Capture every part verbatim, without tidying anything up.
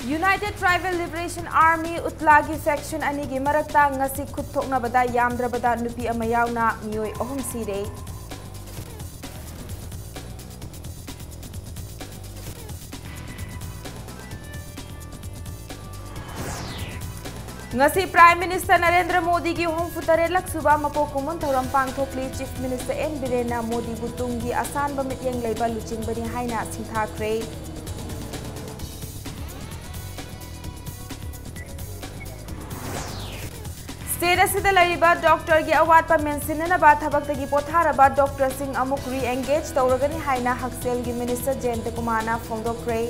United Tribal Liberation Army, ꯎꯠꯂꯥꯒꯤ faction ꯑꯅꯤꯒꯤ ꯃꯔꯛꯇ ꯉꯁꯤ ꯈꯨꯠ ꯊꯣꯛꯅꯕꯗ ꯌꯥꯝꯗ꯭ꯔꯕꯗ ꯅꯨꯄꯤ ꯑꯃ ꯌꯥꯎꯅ ꯃꯤꯑꯣꯏ ꯑꯍꯨꯝ ꯁꯤꯔꯦ꯫ ꯉꯁꯤ Prime Minister ꯅꯔꯦꯟꯗ꯭ꯔ ꯃꯣꯗꯤꯒꯤ ꯍꯨꯝꯐꯨ ꯇꯔꯦꯠꯂꯛ ꯁꯨꯕ ꯃꯄꯣꯛ ꯀꯨꯝꯑꯣꯟ ꯊꯧꯔꯝ ꯄꯥꯡꯊꯣꯛꯂꯤ꯫ Chief Minister ꯑꯦꯟ ꯕꯤꯔꯦꯟꯅ ꯃꯣꯗꯤꯕꯨ ꯇꯨꯡꯒꯤ ꯑꯁꯥꯟꯕ ꯃꯤꯠꯌꯦꯡ ꯂꯩꯕ ꯂꯨꯆꯤꯡꯕꯅꯤ ꯍꯥꯏꯅ ꯁꯤꯡꯊꯥꯈ꯭ꯔꯦ꯫ State ꯑꯁꯤꯗ ꯂꯩꯔꯤꯕ doctorꯒꯤ ꯑꯋꯥꯠꯄ ꯃꯦꯟꯁꯤꯟꯅꯅꯕ ꯊꯕꯛꯇꯒꯤ ꯄꯣꯊꯥꯔꯕ doctorꯁꯤꯡ ꯑꯃꯨꯛ re-engage ꯇꯧꯔꯒꯅꯤ ꯍꯥꯏꯅ ꯍꯛꯁꯦꯜꯒꯤ Minister ꯖꯌꯟꯇ ꯀꯨꯃꯥꯔꯅ ꯐꯣꯡꯗꯣꯛꯈ꯭ꯔꯦ꯫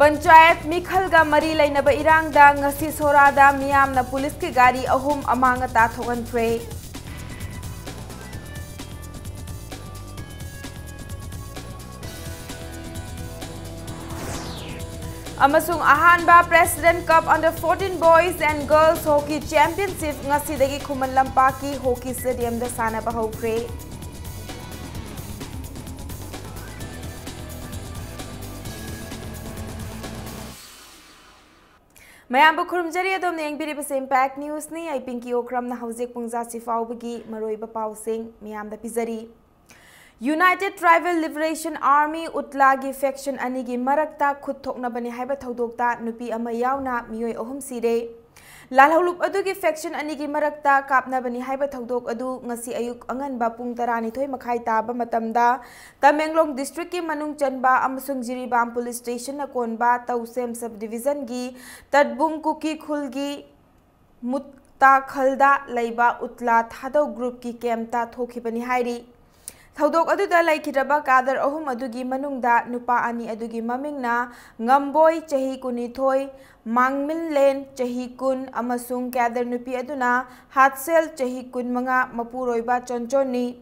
ꯄꯟꯆꯥꯌꯠ ꯃꯤꯈꯜꯒ ꯃꯔꯤ ꯂꯩꯅꯕ ꯏꯔꯥꯡꯗ ꯉꯁꯤ ꯁꯣꯔꯥꯗ ꯃꯤꯌꯥꯝꯅ ꯄꯨꯂꯤꯁꯀꯤ ꯒꯥꯔꯤ ꯑꯍꯨꯝ ꯑꯃꯥꯡ ꯑꯇꯥ ꯊꯣꯛꯍꯟꯈ꯭ꯔꯦ꯫ ꯑꯃꯁꯨꯡ ꯑꯍꯥꯟꯕ President Cup Under fourteen Boys and Girls Hockey Championship ꯉꯁꯤꯗꯒꯤ ꯈꯨꯃꯟ ꯂꯝꯄꯥꯛꯀꯤ Hockey Stadiumꯗ ꯁꯥꯟꯅꯕ ꯍꯧꯈ꯭ꯔꯦ꯫ ꯃꯌꯥꯝꯕꯨ ꯈꯨꯔꯨꯝꯖꯔꯤ, ꯑꯗꯣꯝꯅ ꯌꯦꯡꯕꯤꯔꯤꯕꯁꯤ Impact Newsꯅꯤ꯫ ꯑꯩ ꯄꯤꯡꯀꯤ ꯑꯣꯀ꯭ꯔꯝꯅ ꯍꯧꯖꯤꯛ ꯄꯨꯡ ꯖꯥꯁꯤ ꯐꯥꯎꯕꯒꯤ ꯃꯔꯨꯑꯣꯏꯕ ꯄꯥꯎꯁꯤꯡ ꯃꯤꯌꯥꯝꯗ ꯄꯤꯖꯔꯤ꯫ United Tribal Liberation Army, ꯎꯠꯂꯥꯒꯤ faction ꯑꯅꯤꯒꯤ ꯃꯔꯛꯇ ꯈꯨꯠ ꯊꯣꯛꯅꯕꯅꯤ ꯍꯥꯏꯕ ꯊꯧꯗꯣꯛꯇ ꯅꯨꯄꯤ ꯑꯃ ꯌꯥꯎꯅ ꯃꯤꯑꯣꯏ ꯑꯍꯨꯝ ꯁꯤꯔꯦ꯫ ꯂꯥꯜꯍꯧꯂꯨꯞ ꯑꯗꯨꯒꯤ faction ꯑꯅꯤꯒꯤ ꯃꯔꯛꯇ ꯀꯥꯞꯅꯕꯅꯤ ꯍꯥꯏꯕ ꯊꯧꯗꯣꯛ ꯑꯗꯨ ꯉꯁꯤ ꯑꯌꯨꯛ ꯑꯉꯟꯕ ꯄꯨꯡ ꯇꯔꯥꯅꯤꯊꯣꯏ ꯃꯈꯥꯏ ꯇꯥꯕ ꯃꯇꯝꯗ ꯇꯃꯦꯡꯂꯣꯡ districtꯀꯤ ꯃꯅꯨꯡ ꯆꯟꯕ ꯑꯃꯁꯨꯡ ꯖꯤꯔꯤꯕꯥꯝ police stationꯅ ꯀꯣꯟꯕ ꯇꯧꯁꯦꯝ sub divisionꯒꯤ ꯇꯠꯕꯨꯡ ꯀꯨꯀꯤ ꯈꯨꯜꯒꯤ ꯃꯨꯠꯇꯥꯈꯜꯗ ꯂꯩꯕ ꯎꯠꯂꯥ ꯊꯥꯗꯧ groupꯀꯤ campꯇ ꯊꯣꯛꯈꯤꯕꯅꯤ ꯍꯥꯏꯔꯤ꯫ ꯊꯧꯗꯣꯛ ꯑꯗꯨꯗ ꯂꯩꯈꯤꯗ꯭ꯔꯕ cadre ꯑꯍꯨꯝ ꯑꯗꯨꯒꯤ ꯃꯅꯨꯡꯗ ꯅꯨꯄꯥ ꯑꯅꯤ ꯑꯗꯨꯒꯤ ꯃꯃꯤꯡꯅ ꯉꯝꯕꯣꯏ, ꯆꯍꯤ ꯀꯨꯟꯅꯤꯊꯣꯏ, ꯃꯥꯡꯃꯤꯟꯂꯦꯟ, ꯆꯍꯤ ꯀꯨꯟ, ꯑꯃꯁꯨꯡ cadre ꯅꯨꯄꯤ ꯑꯗꯨꯅ ꯍꯥꯠꯁꯦꯜ, ꯆꯍꯤ ꯀꯨꯟꯃꯉꯥ, ꯃꯄꯨꯔꯣꯏꯕ ꯆꯣꯟꯆꯣꯟꯅꯤ꯫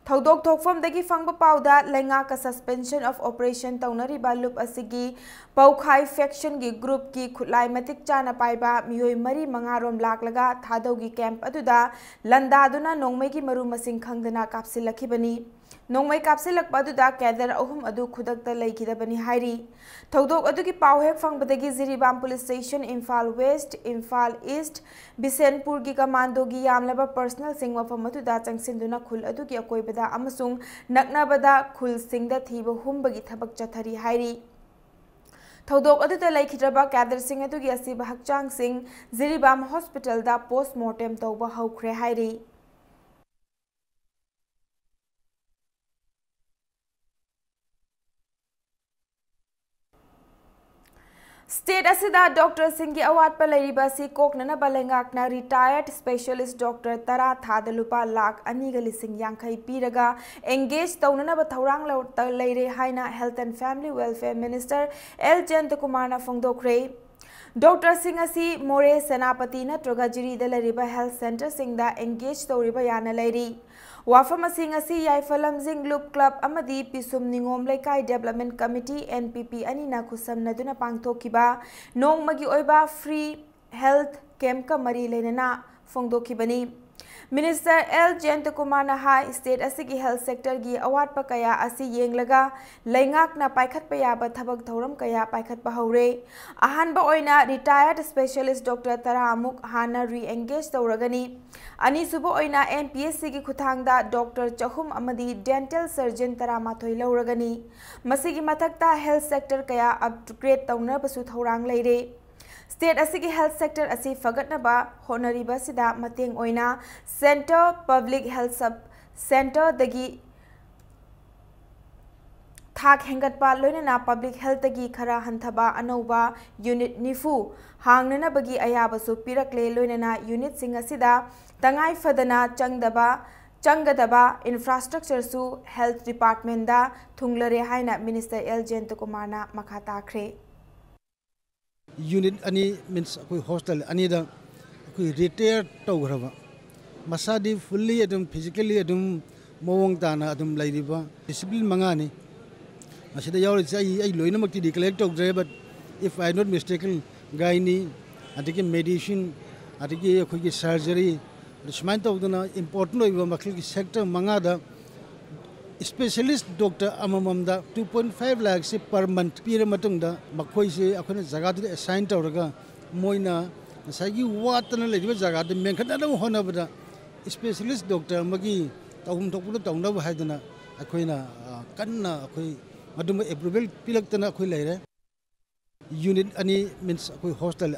ꯊꯧꯗꯣꯛ ꯊꯣꯛꯐꯝꯗꯒꯤ ꯐꯪꯕ ꯄꯥꯎꯗ, ꯂꯩꯉꯥꯛꯀ suspension of operation ꯇꯧꯅꯔꯤꯕ ꯂꯨꯞ ꯑꯁꯤꯒꯤ ꯄꯧꯈꯥꯏ factionꯒꯤ groupꯀꯤ ꯈꯨꯠꯂꯥꯏ ꯃꯇꯤꯛ ꯆꯥꯅ ꯄꯥꯏꯕ ꯃꯤꯑꯣꯏ ꯃꯔꯤ ꯃꯉꯥ ꯔꯣꯝ ꯂꯥꯛꯂꯒ ꯊꯥꯗꯧꯒꯤ camp ꯑꯗꯨꯗ ꯂꯥꯟꯗꯥꯗꯨꯅ ꯅꯣꯡꯃꯩꯒꯤ ꯃꯔꯨ ꯃꯁꯤꯡ ꯈꯪꯗꯅ ꯀꯥꯞꯁꯤꯜꯂꯛꯈꯤꯕꯅꯤ꯫ ꯅꯣꯡꯃꯩ ꯀꯥꯞꯁꯤꯜꯂꯛꯄ ꯑꯗꯨꯗ cadre ꯑꯍꯨꯝ ꯑꯗꯨ ꯈꯨꯗꯛꯇ ꯂꯩꯈꯤꯗꯕꯅꯤ ꯍꯥꯏꯔꯤ꯫ ꯊꯧꯗꯣꯛ ꯑꯗꯨꯒꯤ ꯄꯥꯎ ꯍꯦꯛ ꯐꯪꯕꯗꯒꯤ Jiribam police station, Imphal West, Imphal East, ꯕꯤꯁꯦꯟꯄꯨꯔꯒꯤ commandoꯒꯤ ꯌꯥꯝꯂꯕ personnelꯁꯤꯡ ꯃꯐꯝ ꯑꯗꯨꯗ ꯆꯪꯁꯤꯟꯗꯨꯅ ꯈꯨꯜ ꯑꯗꯨꯒꯤ ꯑꯀꯣꯏꯕꯗ ꯑꯃꯁꯨꯡ ꯅꯛꯅꯕꯗ ꯈꯨꯜꯁꯤꯡꯗ ꯊꯤꯕ ꯍꯨꯝꯕꯒꯤ ꯊꯕꯛ ꯆꯠꯊꯔꯤ ꯍꯥꯏꯔꯤ꯫ ꯊꯧꯗꯣꯛ ꯑꯗꯨꯗ ꯂꯩꯈꯤꯗ꯭ꯔꯕ cadreꯁꯤꯡ ꯑꯗꯨꯒꯤ ꯑꯁꯤꯕ ꯍꯛꯆꯥꯡꯁꯤꯡ ꯖꯤꯔꯤꯕꯥꯝ hospitalꯗ post mortem ꯇꯧꯕ ꯍꯧꯈ꯭ꯔꯦ ꯍꯥꯏꯔꯤ꯫ State ꯑꯁꯤꯗ doctorꯁꯤꯡꯒꯤ ꯑꯋꯥꯠꯄ ꯂꯩꯔꯤꯕ ꯑꯁꯤ ꯀꯣꯛꯅꯅꯕ ꯂꯩꯉꯥꯛꯅ retired specialist doctor ꯇꯔꯥ ꯊꯥꯗ ꯂꯨꯄꯥ ꯂꯥꯈ ꯑꯅꯤꯒ ꯂꯤꯁꯤꯡ ꯌꯥꯡꯈꯩ ꯄꯤꯔꯒ engage ꯇꯧꯅꯅꯕ ꯊꯧꯔꯥꯡ ꯂꯧ-, ꯇ-, ꯂꯩꯔꯦ ꯍꯥꯏꯅ Health and Family Welfare Minister L ꯖꯌꯟꯇꯀꯨꯃꯥꯔꯅ ꯐꯣꯡꯗꯣꯛꯈ꯭ꯔꯦ꯫ Doctorꯁꯤꯡ ꯑꯁꯤ ꯃꯣꯔꯦ, ꯁꯦꯅꯥꯄꯇꯤ ꯅꯠꯇ꯭ꯔꯒ ꯖꯤꯔꯤꯗ ꯂꯩꯔꯤꯕ health centreꯁꯤꯡꯗ engage ꯇꯧꯔꯤꯕ ꯌꯥꯅ ꯂꯩꯔꯤ꯫ ꯋꯥꯐꯝ ꯑꯁꯤ ꯉꯁꯤ ꯌꯥꯏꯐ ꯂꯝꯖꯤꯡ ꯂꯨꯞ club ꯑꯃꯗꯤ ꯄꯤꯁꯨꯝ ꯅꯤꯉꯣꯝ ꯂꯩꯀꯥꯏ development committee, N P P, ꯑꯅꯤꯅ ꯈꯨꯠꯁꯝꯅꯗꯨꯅ ꯄꯥꯡꯊꯣꯛꯈꯤꯕ ꯅꯣꯡꯃꯒꯤ ꯑꯣꯏꯕ free health campꯀ ꯃꯔꯤ ꯂꯩꯅꯅ ꯐꯣꯡꯗꯣꯛꯈꯤꯕꯅꯤ꯫ Minister ꯑꯦꯜ ꯖꯌꯟꯇꯀꯨꯃꯥꯔꯅ ꯍꯥꯏ, state ꯑꯁꯤꯒꯤ health sectorꯒꯤ ꯑꯋꯥꯠꯄ ꯀꯌꯥ ꯑꯁꯤ ꯌꯦꯡꯂꯒ ꯂꯩꯉꯥꯛꯅ ꯄꯥꯏꯈꯠꯄ ꯌꯥꯕ ꯊꯕꯛ ꯊꯧꯔꯝ ꯀꯌꯥ ꯄꯥꯏꯈꯠꯄ ꯍꯧꯔꯦ꯫ ꯑꯍꯥꯟꯕ ꯑꯣꯏꯅ retired specialist doctor ꯇꯔꯥ ꯃꯨꯛ ꯍꯥꯟꯅ re-engage ꯇꯧꯔꯒꯅꯤ꯫ ꯑꯅꯤꯁꯨꯕ ꯑꯣꯏꯅ N P S Cꯒꯤ ꯈꯨꯠꯊꯥꯡꯗ doctor ꯆꯍꯨꯝ ꯑꯃꯗꯤ dental surgeon ꯇꯔꯥꯃꯥꯊꯣꯏ ꯂꯧꯔꯒꯅꯤ꯫ ꯃꯁꯤꯒꯤ ꯃꯊꯛꯇ health sector ꯀꯌꯥ upgrade ꯇꯧꯅꯕꯁꯨ ꯊꯧꯔꯥꯡ ꯂꯩꯔꯦ꯫ State ꯑꯁꯤꯒꯤ health sector ꯑꯁꯤ ꯐꯒꯠꯅꯕ ꯍꯣꯠꯅꯔꯤꯕꯁꯤꯗ ꯃꯇꯦꯡ ꯑꯣꯏꯅ Centre Public Health Sub Centreꯗꯒꯤ ꯊꯥꯛ ꯍꯦꯟꯒꯠꯄ, ꯂꯣꯏꯅꯅ public healthꯇꯒꯤ ꯈꯔ ꯍꯟꯊꯕ ꯑꯅꯧꯕ unit ꯅꯤꯐꯨ ꯍꯥꯡꯅꯅꯕꯒꯤ ꯑꯌꯥꯕꯁꯨ ꯄꯤꯔꯛꯂꯦ꯫ ꯂꯣꯏꯅꯅ unitꯁꯤꯡ ꯑꯁꯤꯗ ꯇꯉꯥꯏ ꯐꯗꯅ ꯆꯪꯗꯕ, ꯆꯪꯒꯗꯕ infrastructureꯁꯨ health departmentꯗ ꯊꯨꯡꯂꯔꯦ ꯍꯥꯏꯅ Minister ꯑꯦꯜ ꯖꯌꯟꯇꯀꯨꯃꯥꯔꯅ ꯃꯈꯥ ꯇꯥꯈ꯭ꯔꯦ꯫ Unit ꯑꯅꯤ, means ꯑꯩꯈꯣꯏ hospital ꯑꯅꯤꯗ ꯑꯩꯈꯣꯏ retire ꯇꯧꯈ꯭ꯔꯕ, ꯃꯁꯥꯗꯤ fully ꯑꯗꯨꯝ physically ꯑꯗꯨꯝ ꯃꯑꯣꯡ ꯇꯥꯅ ꯑꯗꯨꯝ ꯂꯩꯔꯤꯕ ꯗꯤꯁꯤꯄ꯭ꯂꯤꯟ ꯃꯉꯥꯅꯤ꯫ ꯃꯁꯤꯗ ꯌꯥꯎꯔꯤꯁꯦ ꯑꯩ, ꯑꯩ ꯂꯣꯏꯅꯃꯛꯇꯤ ꯔꯤꯀꯂꯦꯛ ꯇꯧꯗ꯭ꯔꯦ, but if I not mistaken, ꯒꯥꯏꯅꯤ, ꯑꯗꯒꯤ ꯃꯦꯗꯤꯁꯤꯟ, ꯑꯗꯒꯤ ꯑꯩꯈꯣꯏꯒꯤ ꯁꯔꯖꯔꯤ, ꯑꯗ ꯁꯨꯃꯥꯏꯅ ꯇꯧꯗꯅ ꯏꯝꯄꯣꯔꯇꯦꯟ ꯑꯣꯏꯕ ꯃꯈꯜꯒꯤ ꯁꯦꯛꯇꯔ ꯃꯉꯥꯗ ꯏꯁꯄꯦꯁꯤꯌꯦꯂꯤꯁ ꯗꯣꯛꯇꯔ ꯑꯃꯃꯝꯗ two point five ꯂꯥꯈꯁꯦ per month ꯄꯤꯔ ꯃꯇꯨꯡꯗ, ꯃꯈꯣꯏꯁꯦ ꯑꯩꯈꯣꯏꯅ ꯖꯒꯥꯗꯨꯗ ꯑꯦꯁꯥꯏꯟ ꯇꯧꯔꯒ, ꯃꯣꯏꯅ ꯉꯁꯥꯏꯒꯤ ꯋꯥꯠꯇꯅ ꯂꯩꯔꯤꯕ ꯖꯒꯥꯗꯨ ꯃꯦꯟꯈꯠꯅꯅꯕ ꯍꯣꯠꯅꯕꯗ ꯏꯁꯄꯦꯁꯤꯌꯦꯂꯤꯁ ꯗꯣꯛꯇꯔ ꯑꯃꯒꯤ ꯇꯧꯐꯝ ꯊꯣꯛꯄꯗ ꯇꯧꯅꯕ ꯍꯥꯏꯗꯅ ꯑꯩꯈꯣꯏꯅ, ꯑ, ꯀꯟꯅ ꯑꯩꯈꯣꯏ ꯃꯗꯨꯃ ꯑꯦꯄ꯭ꯔꯨꯚꯦꯜ ꯄꯤꯔꯛꯇꯅ ꯑꯩꯈꯣꯏ ꯂꯩꯔꯦ꯫ ꯌꯨꯅꯤꯠ ꯑꯅꯤ, ꯃꯤꯟꯁ ꯑꯩꯈꯣꯏ ꯍꯣꯁꯇꯦꯜ꯫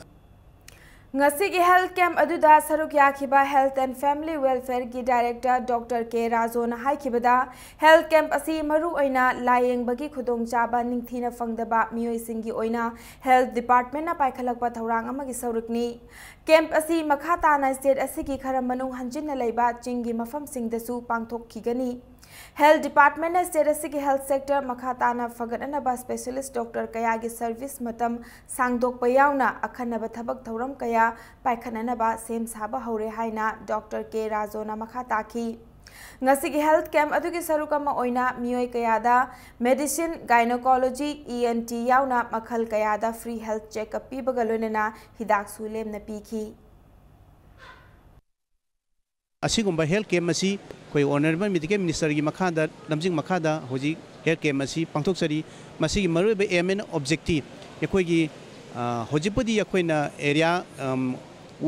ꯉꯁꯤꯒꯤ ꯍꯦꯜꯊ ꯀꯦꯝꯞ ꯑꯗꯨꯗ ꯁꯔꯨꯛ ꯌꯥꯈꯤꯕ ꯍꯦꯜꯊ ꯑꯦꯟ ꯐꯦꯃꯤꯂꯤ ꯋꯦꯜꯐꯦꯌꯔꯒꯤ ꯗꯥꯏꯔꯦꯛꯇꯔ ꯗꯣꯛꯇꯔ ꯀꯦ ꯔꯥꯖꯣꯅ ꯍꯥꯏꯈꯤꯕꯗ, ꯍꯦꯜꯊ ꯀꯦꯝꯞ ꯑꯁꯤ ꯃꯔꯨꯑꯣꯏꯅ ꯂꯥꯌꯦꯡꯕꯒꯤ ꯈꯨꯗꯣꯡꯆꯥꯕ ꯅꯤꯡꯊꯤꯅ ꯐꯪꯗꯕ ꯃꯤꯑꯣꯏꯁꯤꯡꯒꯤ ꯑꯣꯏꯅ ꯍꯦꯜꯊ ꯗꯤꯄꯥꯔꯠꯃꯦꯟꯠꯅ ꯄꯥꯏꯈꯠꯂꯛꯄ ꯊꯧꯔꯥꯡ ꯑꯃꯒꯤ ꯁꯔꯨꯛꯅꯤ꯫ ꯀꯦꯝꯞ ꯑꯁꯤ ꯃꯈꯥ ꯇꯥꯅ ꯁ꯭ꯇꯦꯠ ꯑꯁꯤꯒꯤ ꯈꯔ ꯃꯅꯨꯡ ꯍꯟꯖꯤꯟꯅ ꯂꯩꯕ ꯆꯤꯡꯒꯤ ꯃꯐꯝꯁꯤꯡꯗꯁꯨ ꯄꯥꯡꯊꯣꯛꯈꯤꯒꯅꯤ꯫ ꯍꯦꯜꯊ ꯗꯤꯄꯥꯔꯠꯃꯦꯟꯠꯅ ꯁ꯭ꯇꯦꯠ ꯑꯁꯤꯒꯤ ꯍꯦꯜꯊ ꯁꯦꯛꯇꯔ ꯃꯈꯥ ꯇꯥꯅ ꯐꯒꯠꯅꯅꯕ ꯁ꯭ꯄꯦꯁꯤꯌꯦꯂꯤꯁꯠ ꯗꯣꯛꯇꯔ ꯀꯌꯥꯒꯤ ꯁꯔꯚꯤꯁ ꯃꯇꯝ ꯁꯥꯡꯗꯣꯛꯄ ꯌꯥꯎꯅ ꯑꯈꯟꯅꯕ ꯊꯕꯛ ꯊꯧꯔꯝ ꯀꯌꯥ ꯄꯥꯏꯈꯠꯅꯅꯕ ꯁꯦꯝ ꯁꯥꯕ ꯍꯧꯔꯦ ꯍꯥꯏꯅ ꯗꯣꯛꯇꯔ ꯀꯦ ꯔꯥꯖꯣꯅ ꯃꯈꯥ ꯇꯥꯈꯤ꯫ ꯉꯁꯤꯒꯤ ꯍꯦꯜꯊ ꯀꯦꯝꯞ ꯑꯗꯨꯒꯤ ꯁꯔꯨꯛ ꯑꯃ ꯑꯣꯏꯅ ꯃꯤꯑꯣꯏ ꯀꯌꯥꯗ ꯃꯦꯗꯤꯁꯤꯟ, ꯒꯥꯏꯅꯣꯀꯣꯂꯣꯖꯤ, ꯏ ꯑꯦꯟ ꯇꯤ ꯌꯥꯎꯅ ꯃꯈꯜ ꯀꯌꯥꯗ ꯐ꯭ꯔꯤ ꯍꯦꯜꯊ ꯆꯦꯛꯑꯞ ꯄꯤꯕꯒ ꯂꯣꯏꯅꯅ ꯍꯤꯗꯥꯛꯁꯨ ꯂꯦꯝꯅ ꯄꯤꯈꯤ꯫ ꯑꯁꯤꯒꯨꯝꯕ ꯍꯦꯜꯊ ꯀꯦꯝꯞ ꯑꯁꯤ ꯑꯩꯈꯣꯏ ꯑꯣꯅꯔꯦꯕꯜ ꯃꯦꯗꯤꯀꯦꯜ ꯃꯤꯅꯤꯁꯇꯔꯒꯤ ꯃꯈꯥꯗ, ꯂꯝꯖꯤꯡ ꯃꯈꯥꯗ ꯍꯧꯖꯤꯛ ꯍꯦꯜꯊ ꯀꯦꯝꯞ ꯑꯁꯤ ꯄꯥꯡꯊꯣꯛꯆꯔꯤ꯫ ꯃꯁꯤꯒꯤ ꯃꯔꯨꯑꯣꯏꯕ ꯑꯦꯝ ꯑꯦꯟ ꯑꯣꯕꯖꯦꯛꯇꯤꯚ ꯑꯩꯈꯣꯏꯒꯤ, ꯑ, ꯍꯧꯖꯤꯛꯄꯨꯗꯤ ꯑꯩꯈꯣꯏꯅ ꯑꯦꯔꯤꯌꯥ, ꯑꯝ,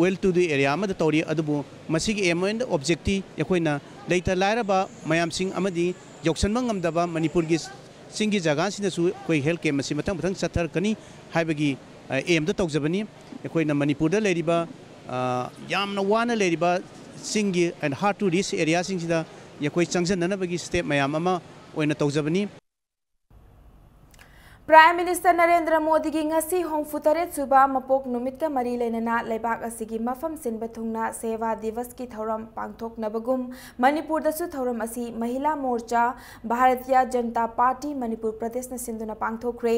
well to do ꯑꯦꯔꯤꯌꯥ ꯑꯃꯗ ꯇꯧꯔꯤ, ꯑꯗꯨꯕꯨ ꯃꯁꯤꯒꯤ ꯑꯦꯝ ꯑꯦꯟ ꯑꯣꯕꯖꯦꯛꯇꯤꯚ ꯑꯩꯈꯣꯏꯅ ꯂꯩꯇ ꯂꯥꯏꯔꯕ ꯃꯌꯥꯝꯁꯤꯡ ꯑꯃꯗꯤ ꯌꯧꯁꯤꯟꯕ ꯉꯝꯗꯕ ꯃꯅꯤꯄꯨꯔꯒꯤ ꯆꯤꯡꯒꯤ ꯖꯒꯥꯁꯤꯡꯗꯁꯨ ꯑꯩꯈꯣꯏ ꯍꯦꯜꯊ ꯀꯦꯝꯞ ꯑꯁꯤ ꯃꯊꯪ ꯃꯊꯪ ꯆꯠꯊꯔꯛꯀꯅꯤ ꯍꯥꯏꯕꯒꯤ, ꯑ, ꯑꯦꯝꯗ ꯇꯧꯖꯕꯅꯤ꯫ ꯑꯩꯈꯣꯏꯅ ꯃꯅꯤꯄꯨꯔꯗ ꯂꯩꯔꯤꯕ, ꯑ, ꯌꯥꯝꯅ ꯋꯥꯅ ꯂꯩꯔꯤꯕ ꯆꯤꯡꯒꯤ and hard to reach ꯑꯦꯔꯤꯌꯥꯁꯤꯡꯁꯤꯗ ꯑꯩꯈꯣꯏ ꯆꯪꯁꯤꯟꯅꯅꯕꯒꯤ ꯁ꯭ꯇꯦꯞ ꯃꯌꯥꯝ ꯑꯃ ꯑꯣꯏꯅ ꯇꯧꯖꯕꯅꯤ꯫ ꯄ꯭ꯔꯥꯏꯝ ꯃꯤꯅꯤꯁꯇꯔ ꯅꯔꯦꯟꯗ꯭ꯔ ꯃꯣꯗꯤꯒꯤ ꯉꯁꯤ ꯍꯨꯝꯐꯨ ꯇꯔꯦꯠ ꯁꯨꯕ ꯃꯄꯣꯛ ꯅꯨꯃꯤꯠꯀ ꯃꯔꯤ ꯂꯩꯅꯅ ꯂꯩꯕꯥꯛ ꯑꯁꯤꯒꯤ ꯃꯐꯝ ꯁꯤꯟꯕ ꯊꯨꯡꯅ ꯁꯦꯕꯥ ꯗꯤꯕꯁꯀꯤ ꯊꯧꯔꯝ ꯄꯥꯡꯊꯣꯛꯅꯕꯒꯨꯝ ꯃꯅꯤꯄꯨꯔꯗꯁꯨ ꯊꯧꯔꯝ ꯑꯁꯤ ꯃꯍꯤꯂꯥ ꯃꯣꯔꯆꯥ, ꯚꯥꯔꯇꯤꯌꯥ ꯖꯟꯇꯥ ꯄꯥꯔꯇꯤ ꯃꯅꯤꯄꯨꯔ ꯄ꯭ꯔꯗꯦꯁꯅ ꯁꯤꯟꯗꯨꯅ ꯄꯥꯡꯊꯣꯛꯈ꯭ꯔꯦ꯫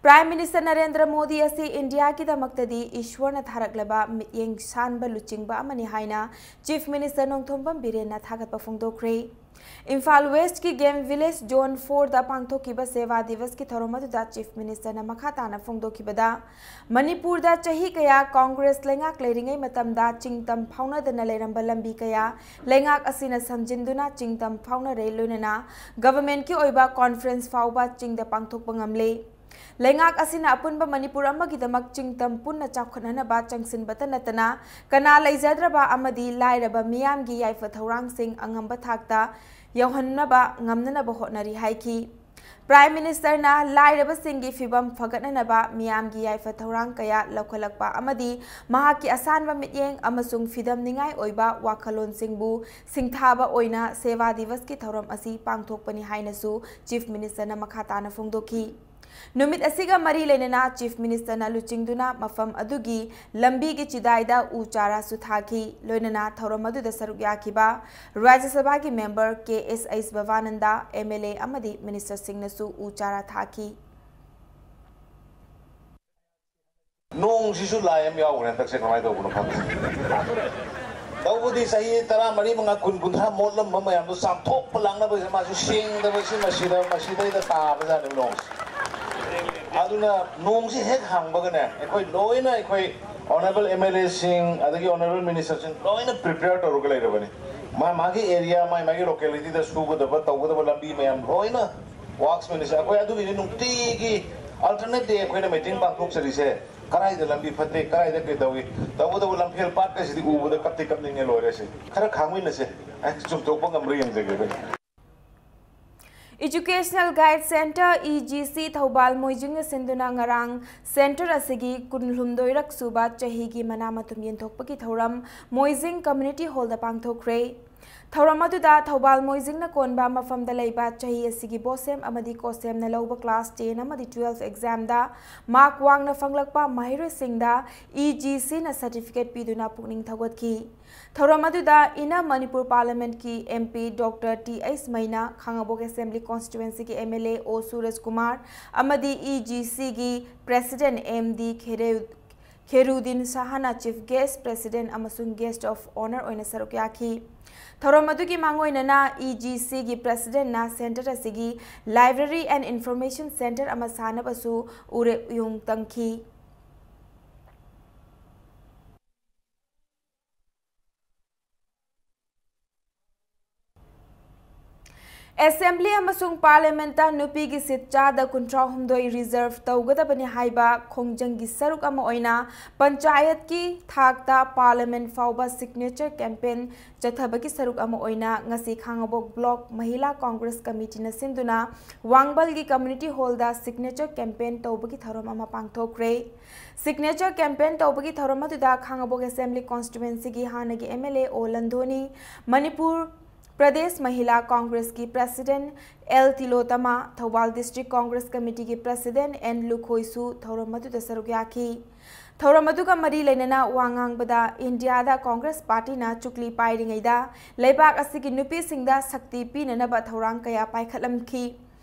ꯄ꯭ꯔꯥꯏꯝ ꯃꯤꯅꯤꯁꯇꯔ ꯅꯔꯦꯟꯗ꯭ꯔ ꯃꯣꯗꯤ ꯑꯁꯤ ꯏꯟꯗꯤꯌꯥꯒꯤꯗꯃꯛꯇꯗꯤ ꯏꯁ꯭ꯋꯔꯅ ꯊꯥꯔꯛꯂꯕ ꯃꯤꯠꯌꯦꯡ ꯁꯥꯟꯕ ꯂꯨꯆꯤꯡꯕ ꯑꯃꯅꯤ ꯍꯥꯏꯅ ꯆꯤꯐ ꯃꯤꯅꯤꯁꯇꯔ ꯅꯣꯡꯊꯣꯝꯕꯝ ꯕꯤꯔꯦꯟꯅ ꯊꯥꯒꯠꯄ ꯐꯣꯡꯗꯣꯛꯈ꯭ꯔꯦ꯫ ꯏꯝꯐꯥꯜ ꯋꯦꯁ꯭ꯠꯀꯤ ꯒꯦꯝ ꯚꯤꯂꯦꯖ ꯖꯣꯟ ꯐꯣꯔꯗ ꯄꯥꯡꯊꯣꯛꯈꯤꯕ ꯁꯦꯕꯥ ꯗꯤꯕꯁꯀꯤ ꯊꯧꯔꯝ ꯑꯗꯨꯗ ꯆꯤꯐ ꯃꯤꯅꯤꯁꯇꯔꯅ ꯃꯈꯥ ꯇꯥꯅ ꯐꯣꯡꯗꯣꯛꯈꯤꯕꯗ, ꯃꯅꯤꯄꯨꯔꯗ ꯆꯍꯤ ꯀꯌꯥ ꯀꯣꯡꯒ꯭ꯔꯦꯁ ꯂꯩꯉꯥꯛ ꯂꯩꯔꯤꯉꯩ ꯃꯇꯝꯗ ꯆꯤꯡ ꯇꯝ ꯐꯥꯎꯅꯗꯅ ꯂꯩꯔꯝꯕ ꯂꯝꯕꯤ ꯀꯌꯥ ꯂꯩꯉꯥꯛ ꯑꯁꯤꯅ ꯁꯝꯖꯤꯟꯗꯨꯅ ꯆꯤꯡ ꯇꯝ ꯐꯥꯎꯅꯔꯦ, ꯂꯣꯏꯅꯅ ꯒꯚꯔꯟꯃꯦꯟꯠꯀꯤ ꯑꯣꯏꯕ ꯀꯣꯟꯐ꯭ꯔꯦꯟꯁ ꯐꯥꯎꯕ ꯆꯤꯡꯗ ꯄꯥꯡꯊꯣꯛꯄ ꯉꯝꯂꯦ꯫ ꯂꯩꯉꯥꯛ ꯑꯁꯤꯅ ꯑꯄꯨꯟꯕ ꯃꯅꯤꯄꯨꯔ ꯑꯃꯒꯤꯗꯃꯛ ꯆꯤꯡ ꯇꯝ ꯄꯨꯟꯅ ꯆꯥꯎꯈꯠꯍꯟꯅꯕ ꯆꯪꯁꯤꯟꯕꯇ ꯅꯠꯇꯅ, ꯀꯅꯥ ꯂꯩꯖꯗ꯭ꯔꯕ ꯑꯃꯗꯤ ꯂꯥꯏꯔꯕ ꯃꯤꯌꯥꯝꯒꯤ ꯌꯥꯏꯐ ꯊꯧꯔꯥꯡꯁꯤꯡ ꯑꯉꯝꯕ ꯊꯥꯛꯇ ꯌꯧꯍꯟꯅꯕ ꯉꯝꯅꯅꯕ ꯍꯣꯠꯅꯔꯤ ꯍꯥꯏꯈꯤ꯫ ꯄ꯭ꯔꯥꯏꯝ ꯃꯤꯅꯤꯁꯇꯔꯅ ꯂꯥꯏꯔꯕꯁꯤꯡꯒꯤ ꯐꯤꯚꯝ ꯐꯒꯠꯅꯅꯕ ꯃꯤꯌꯥꯝꯒꯤ ꯌꯥꯏꯐ ꯊꯧꯔꯥꯡ ꯀꯌꯥ ꯂꯧꯈꯠꯂꯛꯄ ꯑꯃꯗꯤ ꯃꯍꯥꯛꯀꯤ ꯑꯁꯥꯟꯕ ꯃꯤꯠꯌꯦꯡ ꯑꯃꯁꯨꯡ ꯐꯤꯗꯝꯅꯤꯡꯉꯥꯏ ꯑꯣꯏꯕ ꯋꯥꯈꯜꯂꯣꯟꯁꯤꯡꯕꯨ ꯁꯤꯡꯊꯥꯕ ꯑꯣꯏꯅ ꯁꯦꯕꯥ ꯗꯤꯕꯁꯀꯤ ꯊꯧꯔꯝ ꯑꯁꯤ ꯄꯥꯡꯊꯣꯛꯄꯅꯤ ꯍꯥꯏꯅꯁꯨ ꯆꯤꯐ ꯃꯤꯅꯤꯁꯇꯔꯅ ꯃꯈꯥ ꯇꯥꯅ ꯐꯣꯡꯗꯣꯛꯈꯤ꯫ ꯅꯨꯃꯤꯠ ꯑꯁꯤꯒ ꯃꯔꯤ ꯂꯩꯅꯅ ꯆꯤꯐ ꯃꯤꯅꯤꯁꯇꯔꯅ ꯂꯨꯆꯤꯡꯗꯨꯅ ꯃꯐꯝ ꯑꯗꯨꯒꯤ ꯂꯝꯕꯤꯒꯤ ꯆꯤꯗꯥꯏꯗ ꯎ ꯆꯥꯔꯥꯁꯨ ꯊꯥꯈꯤ꯫ ꯂꯣꯏꯅꯅ ꯊꯧꯔꯝ ꯑꯗꯨꯗ ꯁꯔꯨꯛ ꯌꯥꯈꯤꯕ ꯔꯥꯖ꯭ꯌ ꯁꯚꯥꯒꯤ ꯃꯦꯝꯕꯔ ꯀꯦ ꯑꯦꯁ ꯑꯩꯁ ꯚꯕꯥꯅꯟꯗ, ꯑꯦꯝ ꯑꯦꯜ ꯑꯦ ꯑꯃꯗꯤ ꯃꯤꯅꯤꯁꯇꯔꯁꯤꯡꯅꯁꯨ ꯎ ꯆꯥꯔꯥ ꯊꯥꯈꯤ꯫ ꯅꯣꯡꯁꯤꯁꯨ ꯂꯥꯏ ꯑꯃ ꯌꯥꯎꯈ꯭ꯔꯦ ꯍꯟꯗꯛꯁꯦ, ꯀꯃꯥꯏꯅ ꯇꯧꯕꯅꯣ ꯈꯪꯗꯦ꯫ ꯇꯧꯕꯗꯤ ꯆꯍꯤ ꯇꯔꯥ ꯃꯔꯤ, ꯃꯉꯥ, ꯀꯨꯟ, ꯀꯨꯟꯊ꯭ꯔꯥ ꯃꯣꯠꯂꯝꯕ ꯃꯌꯥꯝꯗꯣ ꯆꯥꯝꯊꯣꯛꯄ ꯂꯥꯡꯅꯕꯁꯦ ꯃꯥꯁꯨ ꯁꯦꯡꯗꯕꯁꯤ ꯃꯁꯤꯗ, ꯃꯁꯤꯗꯩꯗ ꯇꯥꯕꯖꯥꯠꯅꯦꯕ ꯅꯣꯡꯁꯦ꯫ ꯑꯗꯨꯅ ꯅꯣꯡꯁꯤ ꯍꯦꯛ ꯍꯥꯡꯕꯒꯅꯦ, ꯑꯩꯈꯣꯏ ꯂꯣꯏꯅ, ꯑꯩꯈꯣꯏ ꯑꯣꯅꯔꯦꯕꯜ ꯑꯦꯝ ꯑꯦꯜ ꯑꯦꯁꯤꯡ, ꯑꯗꯒꯤ ꯑꯣꯅꯔꯦꯕꯜ ꯃꯤꯅꯤꯁꯇꯔꯁꯤꯡ ꯂꯣꯏꯅ ꯄ꯭ꯔꯤꯄꯦꯌꯔ ꯇꯧꯔꯒ ꯂꯩꯔꯕꯅꯤ꯫ ꯃꯥ ꯃꯥꯒꯤ ꯑꯦꯔꯤꯌꯥ, ꯃꯥꯏ ꯃꯥꯒꯤ ꯂꯣꯀꯦꯂꯤꯇꯤꯗ ꯁꯨꯒꯗꯕ, ꯇꯧꯒꯗꯕ ꯂꯝꯕꯤ ꯃꯌꯥꯝ ꯂꯣꯏꯅ ꯋꯥꯔꯛꯁ ꯃꯤꯅꯤꯁꯇꯔ, ꯑꯩꯈꯣꯏ ꯑꯗꯨꯒꯤꯗꯤ ꯅꯨꯡꯇꯤꯒꯤ ꯑꯜꯇꯔꯅꯦꯠ ꯗꯦ ꯑꯩꯈꯣꯏꯅ ꯃꯤꯇꯤꯡ ꯄꯥꯡꯊꯣꯛꯆꯔꯤꯁꯦ꯫ ꯀꯗꯥꯏꯗ ꯂꯝꯕꯤ ꯐꯠꯇꯦ, ꯀꯗꯥꯏꯗ ꯀꯩꯗꯧꯏ, ꯇꯧꯕꯇꯕꯨ ꯂꯝꯐꯦꯜ ꯄꯥꯠꯀꯁꯤꯗꯤ ꯎꯕꯗ ꯀꯞꯇꯤ ꯀꯞꯅꯤꯡꯉꯦ ꯂꯣꯏꯔꯦ꯫ ꯁꯤ ꯈꯔ ꯈꯥꯡꯃꯤꯟꯅꯁꯦ, ꯑꯩ ꯆꯨꯝꯊꯣꯛꯄ ꯉꯝꯕ꯭ꯔꯥ ꯌꯦꯡꯖꯒꯦ ꯑꯩꯈꯣꯏ꯫ Educational Guide Centre, E G C, Thoubal ꯃꯣꯏꯖꯤꯡꯅ ꯁꯤꯟꯗꯨꯅ ꯉꯔꯥꯡ ꯁꯦꯟꯇꯔ ꯑꯁꯤꯒꯤ ꯀꯨꯟꯍꯨꯝꯗꯣꯏꯔꯛ ꯁꯨꯕ ꯆꯍꯤꯒꯤ ꯃꯅꯥ ꯃꯊꯨꯝ ꯌꯦꯟꯊꯣꯛꯄꯒꯤ ꯊꯧꯔꯝ ꯃꯣꯏꯖꯤꯡ ꯀꯝꯃ꯭ꯌꯨꯅꯤꯇꯤ ꯍꯣꯜꯗ ꯄꯥꯡꯊꯣꯛꯈ꯭ꯔꯦ꯫ ꯊꯧꯔꯝ ꯑꯗꯨꯗ ꯊꯧꯕꯥꯜ ꯃꯣꯏꯖꯤꯡꯅ ꯀꯣꯟꯕ ꯃꯐꯝꯗ ꯂꯩꯕ ꯆꯍꯤ ꯑꯁꯤꯒꯤ ꯕꯣꯁꯦꯝ ꯑꯃꯗꯤ ꯀꯣꯁꯦꯝꯅ ꯂꯧꯕ class ten ꯑꯃꯗꯤ twelve examꯗ mark ꯋꯥꯡꯅ ꯐꯪꯂꯛꯄ ꯃꯍꯩꯔꯣꯏꯁꯤꯡꯗ E G Cꯅ certificate ꯄꯤꯗꯨꯅ ꯄꯨꯛꯅꯤꯡ ꯊꯧꯒꯠꯈꯤ꯫ ꯊꯧꯔꯝ ꯑꯗꯨꯗ Inner Manipur Parliamentꯀꯤ M P Doctor T H ꯃꯩꯅꯥ, Khangabok Assembly Constituencyꯒꯤ M L A O ꯁꯨꯔꯖ ꯀꯨꯃꯥꯔ ꯑꯃꯗꯤ E G Cꯒꯤ President M D ꯈꯦꯔꯦ-, ꯈꯦꯔꯨꯗꯤꯟ ꯁꯍꯥꯅ Chief Guest, President ꯑꯃꯁꯨꯡ Guest of Honour ꯑꯣꯏꯅ ꯁꯔꯨꯛ ꯌꯥꯈꯤ꯫ ꯊꯧꯔꯝ ꯑꯗꯨꯒꯤ ꯃꯥꯡꯑꯣꯏꯅꯅ E G C ꯒꯤ President ꯅ Centre ꯑꯁꯤꯒꯤ Library and Information Centre ꯑꯃ ꯁꯥꯅꯕꯁꯨ ꯎꯔꯦꯞ ꯎꯌꯨꯡ ꯇꯝꯈꯤ꯫ Assembly ꯑꯃꯁꯨꯡ Parliament ꯇ ꯅꯨꯄꯤꯒꯤ seat ꯆꯥꯗ ꯀꯨꯟꯊ꯭ꯔꯥ ꯍꯨꯝꯗꯣꯏ reserve ꯇꯧꯒꯗꯕꯅꯤ ꯍꯥꯏꯕ ꯈꯣꯡꯖꯪꯒꯤ ꯁꯔꯨꯛ ꯑꯃ ꯑꯣꯏꯅ ꯄꯟꯆꯥꯌꯠꯀꯤ ꯊꯥꯛꯇ Parliament ꯐꯥꯎꯕ signature campaign ꯆꯠꯊꯕꯒꯤ ꯁꯔꯨꯛ ꯑꯃ ꯑꯣꯏꯅ ꯉꯁꯤ ꯈꯥꯉꯕꯣꯛ Block Mahila Congress Committee ꯅ ꯁꯤꯟꯗꯨꯅ ꯋꯥꯡꯕꯜꯒꯤ Community Hall ꯗ signature campaign ꯇꯧꯕꯒꯤ ꯊꯧꯔꯝ ꯑꯃ ꯄꯥꯡꯊꯣꯛꯈ꯭ꯔꯦ꯫ Signature campaign ꯇꯧꯕꯒꯤ ꯊꯧꯔꯝ ꯑꯗꯨꯗ ꯈꯥꯉꯕꯣꯛ Assembly Constituency ꯒꯤ ꯍꯥꯟꯅꯒꯤ M L A O Landhoni, Manipur Pradesh ꯃꯍꯤꯂꯥ ꯀꯣꯡꯒ꯭ꯔꯦꯁꯀꯤ President L Tilotama, Thoubal District Congress Committee ꯒꯤ President N ꯂꯨꯈꯣꯏꯁꯨ ꯊꯧꯔꯝ ꯑꯗꯨꯗ ꯁꯔꯨꯛ ꯌꯥꯈꯤ꯫ ꯊꯧꯔꯝ ꯑꯗꯨꯒ ꯃꯔꯤ ꯂꯩꯅꯅ ꯋꯥ ꯉꯥꯡꯕꯗ, ꯏꯟꯗꯤꯌꯥꯗ ꯀꯣꯡꯒ꯭ꯔꯦꯁ ꯄꯥꯔꯇꯤꯅ ꯆꯨꯛꯂꯤ ꯄꯥꯏꯔꯤꯉꯩꯗ ꯂꯩꯕꯥꯛ ꯑꯁꯤꯒꯤ ꯅꯨꯄꯤꯁꯤꯡꯗ ꯁꯛꯇꯤ ꯄꯤꯅꯅꯕ ꯊꯧꯔꯥꯡ ꯀꯌꯥ ꯄꯥꯏꯈꯠꯂꯝꯈꯤ꯫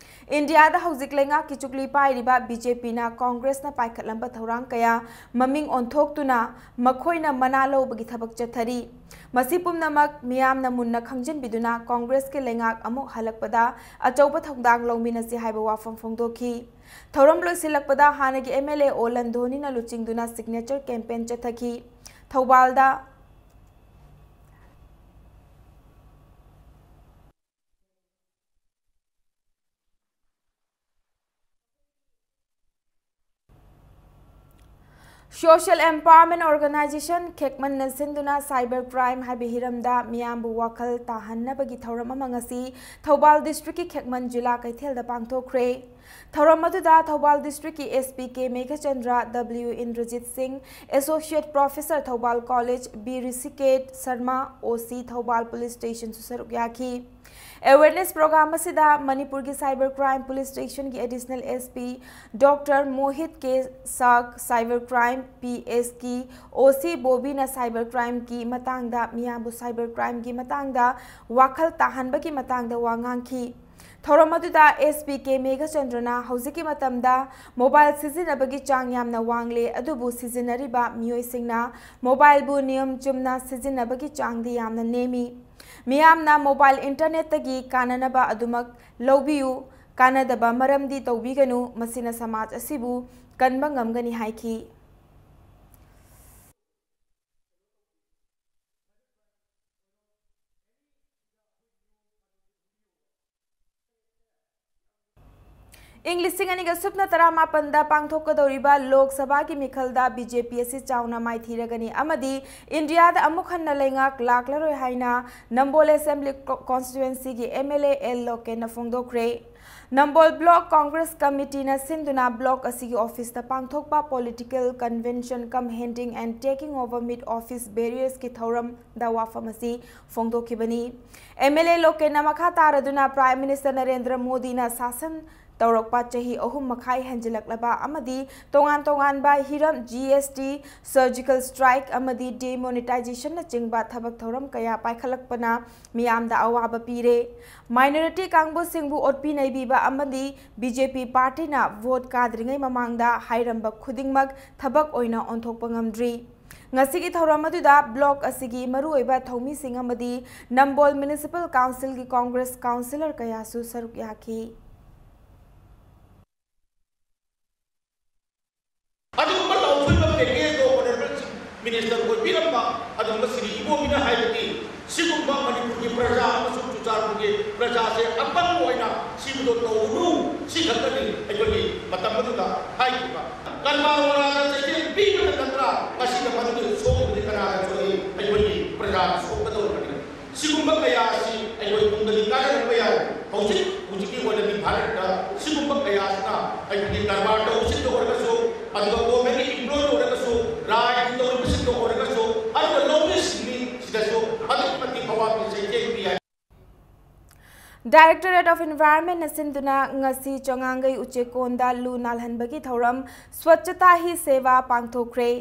ꯏꯟꯗꯤꯌꯥꯗ ꯍꯧꯖꯤꯛ ꯂꯩꯉꯥꯛꯀꯤ ꯆꯨꯛꯂꯤ ꯄꯥꯏꯔꯤꯕ B J P ꯅ ꯀꯣꯡꯒ꯭ꯔꯦꯁꯅ ꯄꯥꯏꯈꯠꯂꯝꯕ ꯊꯧꯔꯥꯡ ꯀꯌꯥ ꯃꯃꯤꯡ ꯑꯣꯟꯊꯣꯛꯇꯨꯅ ꯃꯈꯣꯏꯅ ꯃꯅꯥ ꯂꯧꯕꯒꯤ ꯊꯕꯛ ꯆꯠꯊꯔꯤ꯫ ꯃꯁꯤ ꯄꯨꯝꯅꯃꯛ ꯃꯤꯌꯥꯝꯅ ꯃꯨꯟꯅ ꯈꯪꯖꯤꯟꯕꯤꯗꯨꯅ ꯀꯣꯡꯒ꯭ꯔꯦꯁꯀꯤ ꯂꯩꯉꯥꯛ ꯑꯃꯨꯛ ꯍꯜꯂꯛꯄꯗ ꯑꯆꯧꯕ ꯊꯧꯗꯥꯡ ꯂꯧꯃꯤꯟꯅꯁꯤ ꯍꯥꯏꯕ ꯋꯥꯐꯝ ꯐꯣꯡꯗꯣꯛꯈꯤ꯫ ꯊꯧꯔꯝ ꯂꯣꯏꯁꯤꯜꯂꯛꯄꯗ ꯍꯥꯟꯅꯒꯤ M L A O Landhoni ꯅ ꯂꯨꯆꯤꯡꯗꯨꯅ signature campaign ꯆꯠꯊꯈꯤ꯫ ꯊꯧꯕꯥꯜꯗ Social Empowerment Organisation ꯈꯦꯛꯃꯟꯅ ꯁꯤꯟꯗꯨꯅ cyber crime ꯍꯥꯏꯕ ꯍꯤꯔꯝꯗ ꯃꯤꯌꯥꯝꯕꯨ ꯋꯥꯈꯜ ꯇꯥꯍꯟꯅꯕꯒꯤ ꯊꯧꯔꯝ ꯑꯃ ꯉꯁꯤ ꯊꯧꯕꯥꯜ District ꯀꯤ ꯈꯦꯛꯃꯟ ꯖꯤꯂꯥ ꯀꯩꯊꯦꯜꯗ ꯄꯥꯡꯊꯣꯛꯈ꯭ꯔꯦ꯫ ꯊꯧꯔꯝ ꯑꯗꯨꯗ ꯊꯧꯕꯥꯜ District ꯀꯤ S P K Meghachandra, W Indrajit Singh, Associate Professor, Thawbal College, B Hrishikesh Sharma, O C, Thawbal Police Station ꯁꯨ ꯁꯔꯨꯛ ꯌꯥꯈꯤ꯫ Awareness program ꯑꯁꯤꯗ ꯃꯅꯤꯄꯨꯔꯒꯤ Cyber Crime Police Station ꯒꯤ Additional S P Doctor Mohit K Shah, Cyber Crime P S ꯀꯤ O C ꯕꯣꯕꯤꯅ cyber crime ꯒꯤ ꯃꯇꯥꯡꯗ, ꯃꯤꯌꯥꯝꯕꯨ cyber crime ꯒꯤ ꯃꯇꯥꯡꯗ ꯋꯥꯈꯜ ꯇꯥꯍꯟꯕꯒꯤ ꯃꯇꯥꯡꯗ ꯋꯥ ꯉꯥꯡꯈꯤ꯫ ꯊꯧꯔꯝ ꯑꯗꯨꯗ S P K ꯃꯦꯘꯆꯟꯗ꯭ꯔꯅ ꯍꯧꯖꯤꯛꯀꯤ ꯃꯇꯝꯗ mobile ꯁꯤꯖꯤꯟꯅꯕꯒꯤ ꯆꯥꯡ ꯌꯥꯝꯅ ꯋꯥꯡꯂꯦ, ꯑꯗꯨꯕꯨ ꯁꯤꯖꯤꯟꯅꯔꯤꯕ ꯃꯤꯑꯣꯏꯁꯤꯡꯅ mobileꯕꯨ ꯅꯤꯌꯝ ꯆꯨꯝꯅ ꯁꯤꯖꯤꯟꯅꯕꯒꯤ ꯆꯥꯡꯗꯤ ꯌꯥꯝꯅ ꯅꯦꯝꯃꯤ꯫ ꯃꯤꯌꯥꯝꯅ mobile internetꯇꯒꯤ ꯀꯥꯟꯅꯅꯕ ꯑꯗꯨꯃꯛ ꯂꯧꯕꯤꯌꯨ, ꯀꯥꯟꯅꯗꯕ ꯃꯔꯝꯗꯤ ꯇꯧꯕꯤꯒꯅꯨ, ꯃꯁꯤꯅ ꯁꯃꯥꯖ ꯑꯁꯤꯕꯨ ꯀꯟꯕ ꯉꯝꯒꯅꯤ ꯍꯥꯏꯈꯤ꯫ ꯏꯪ ꯂꯤꯁꯤꯡ ꯑꯅꯤꯒ ꯁꯨꯞꯅ ꯇꯔꯥꯃꯥꯄꯟꯗ ꯄꯥꯡꯊꯣꯛꯀꯗꯧꯔꯤꯕ ꯂꯣꯛ ꯁꯚꯥꯒꯤ ꯃꯤꯈꯜꯗ B J P ꯑꯁꯤ ꯆꯥꯎꯅ ꯃꯥꯏꯊꯤꯔꯒꯅꯤ ꯑꯃꯗꯤ ꯏꯟꯗꯤꯌꯥꯗ ꯑꯃꯨꯛ ꯍꯟꯅ ꯂꯩꯉꯥꯛ ꯂꯥꯛꯂꯔꯣꯏ ꯍꯥꯏꯅ ꯅꯝꯕꯣꯜ Assembly Co-, Constituencyꯒꯤ M L A L ꯂꯣꯀꯦꯟꯅ ꯐꯣꯡꯗꯣꯛꯈ꯭ꯔꯦ꯫ Nambol Block Congress Committeeꯅ ꯁꯤꯟꯗꯨꯅ block ꯑꯁꯤꯒꯤ officeꯇ ꯄꯥꯡꯊꯣꯛꯄ political convention cum handing and taking over mid office bearerꯁꯀꯤ ꯊꯧꯔꯝꯗ ꯋꯥꯐꯝ ꯑꯁꯤ ꯐꯣꯡꯗꯣꯛꯈꯤꯕꯅꯤ꯫ M L A ꯂꯣꯀꯦꯟꯅ ꯃꯈꯥ ꯇꯥꯔꯗꯨꯅ Prime Minister ꯅꯔꯦꯟꯗ꯭ꯔ ꯃꯣꯗꯤꯅ ꯁꯥꯁꯟ ꯇꯧꯔꯛꯄ ꯆꯍꯤ ꯑꯍꯨꯝ ꯃꯈꯥꯏ ꯍꯦꯟꯖꯤꯜꯂꯛꯂꯕ ꯑꯃꯗꯤ ꯇꯣꯉꯥꯟ ꯇꯣꯉꯥꯟꯕ ꯍꯤꯔꯝ, G S T, surgical strike ꯑꯃꯗꯤ demonetizationꯅꯆꯤꯡꯕ ꯊꯕꯛ ꯊꯧꯔꯝ ꯀꯌꯥ ꯄꯥꯏꯈꯠꯂꯛꯄꯅ ꯃꯤꯌꯥꯝꯗ ꯑꯋꯥꯕ ꯄꯤꯔꯦ꯫ Minority ꯀꯥꯡꯕꯨꯁꯤꯡꯕꯨ ꯑꯣꯠꯄꯤ ꯅꯩꯕꯤꯕ ꯑꯃꯗꯤ B J P partyꯅ vote ꯀꯥꯗ꯭ꯔꯤꯉꯩ ꯃꯃꯥꯡꯗ ꯍꯥꯏꯔꯝꯕ ꯈꯨꯗꯤꯡꯃꯛ ꯊꯕꯛ ꯑꯣꯏꯅ ꯑꯣꯟꯊꯣꯛꯄ ꯉꯝꯗ꯭ꯔꯤ꯫ ꯉꯁꯤꯒꯤ ꯊꯧꯔꯝ ꯑꯗꯨꯗ block ꯑꯁꯤꯒꯤ ꯃꯔꯨꯑꯣꯏꯕ ꯊꯧꯃꯤꯁꯤꯡ ꯑꯃꯗꯤ ꯅꯝꯕꯣꯜ Municipal Councilꯒꯤ Congress councillor ꯀꯌꯥꯁꯨ ꯁꯔꯨꯛ ꯌꯥꯈꯤ꯫ ꯑꯗꯨꯒꯨꯝꯕ ꯂꯥꯎꯊꯣꯛꯏꯕ packageꯗꯣ Honourable Chief Minister ꯑꯣꯏꯕꯤꯔꯝꯕ ꯑꯗꯨꯒꯨꯝꯕ ꯁ꯭ꯔꯤ ꯏꯕꯣꯕꯤꯅ ꯍꯥꯏꯕꯗꯤ ꯁꯤꯒꯨꯝꯕ ꯃꯅꯤꯄꯨꯔꯒꯤ ꯄ꯭ꯔꯖꯥ ꯑꯃꯁꯨꯡ ꯆꯨꯔꯆꯥꯟꯄꯨꯔꯒꯤ ꯄ꯭ꯔꯖꯥꯁꯦ ꯑꯄꯪꯕ ꯑꯣꯏꯅ ꯁꯤꯕꯗꯣ ꯇꯧꯔꯨꯅꯨ, ꯁꯤ ꯈꯛꯇꯅꯤ ꯑꯩꯈꯣꯏꯒꯤ ꯃꯇꯝ ꯑꯗꯨꯗ ꯍꯥꯏꯈꯤꯕ꯫ ꯀꯔꯃ ꯋꯥꯔꯥꯗ ꯆꯩꯊꯦꯡ ꯄꯤꯕꯗ ꯅꯠꯇ꯭ꯔꯥ ꯉꯁꯤꯗ ꯃꯗꯨꯒꯤ ꯁꯣꯛꯂꯤꯕꯗꯤ ꯀꯅꯥꯗ ꯁꯣꯛꯏ? ꯑꯩꯈꯣꯏꯒꯤ ꯄ꯭ꯔꯖꯥꯗ ꯁꯣꯛꯀꯗꯧꯔꯤꯕꯅꯤ꯫ ꯁꯤꯒꯨꯝꯕ ꯀꯌꯥ ꯑꯁꯤ ꯑꯩꯈꯣꯏ ꯇꯨꯡꯗꯗꯤ ꯀꯥꯟꯅꯔꯛꯄ ꯌꯥꯏ꯫ ꯍꯧꯖꯤꯛ ꯍꯧꯖꯤꯛꯀꯤ ꯑꯣꯏꯅꯗꯤ ꯚꯥꯔꯠꯇ ꯁꯤꯒꯨꯝꯕ ꯀꯌꯥ ꯑꯁꯤꯅ ꯑꯩꯈꯣꯏꯒꯤ ꯀꯔꯕꯥꯔ ꯇꯧꯕꯁꯤꯡꯗ ꯑꯣꯏꯔꯒꯁꯨ, ꯑꯗꯨꯒ governmentꯀꯤ employee ꯑꯣꯏꯔꯒꯁꯨ, ꯔꯥꯏꯒꯤ ꯇꯧꯔꯤꯕꯁꯤꯡꯗ ꯑꯣꯏꯔꯒꯁꯨ, ꯑꯗꯨꯒ ꯂꯧꯃꯤꯁꯤꯡꯒꯤ ꯁꯤꯗꯁꯨ ꯑꯗꯨꯛꯀꯤ ꯃꯇꯤꯛ ꯑꯋꯥꯕ ꯆꯩꯊꯦꯡ ꯄꯤ ꯍꯥꯏ꯫ Directorate of Environmentꯅ ꯁꯤꯟꯗꯨꯅ ꯉꯁꯤ ꯆꯉꯥꯡꯒꯩ ꯎꯆꯦꯛꯀꯣꯟꯗ ꯂꯨ ꯅꯥꯜꯍꯟꯕꯒꯤ ꯊꯧꯔꯝ Swachhata Hi Seva ꯄꯥꯡꯊꯣꯛꯈ꯭ꯔꯦ꯫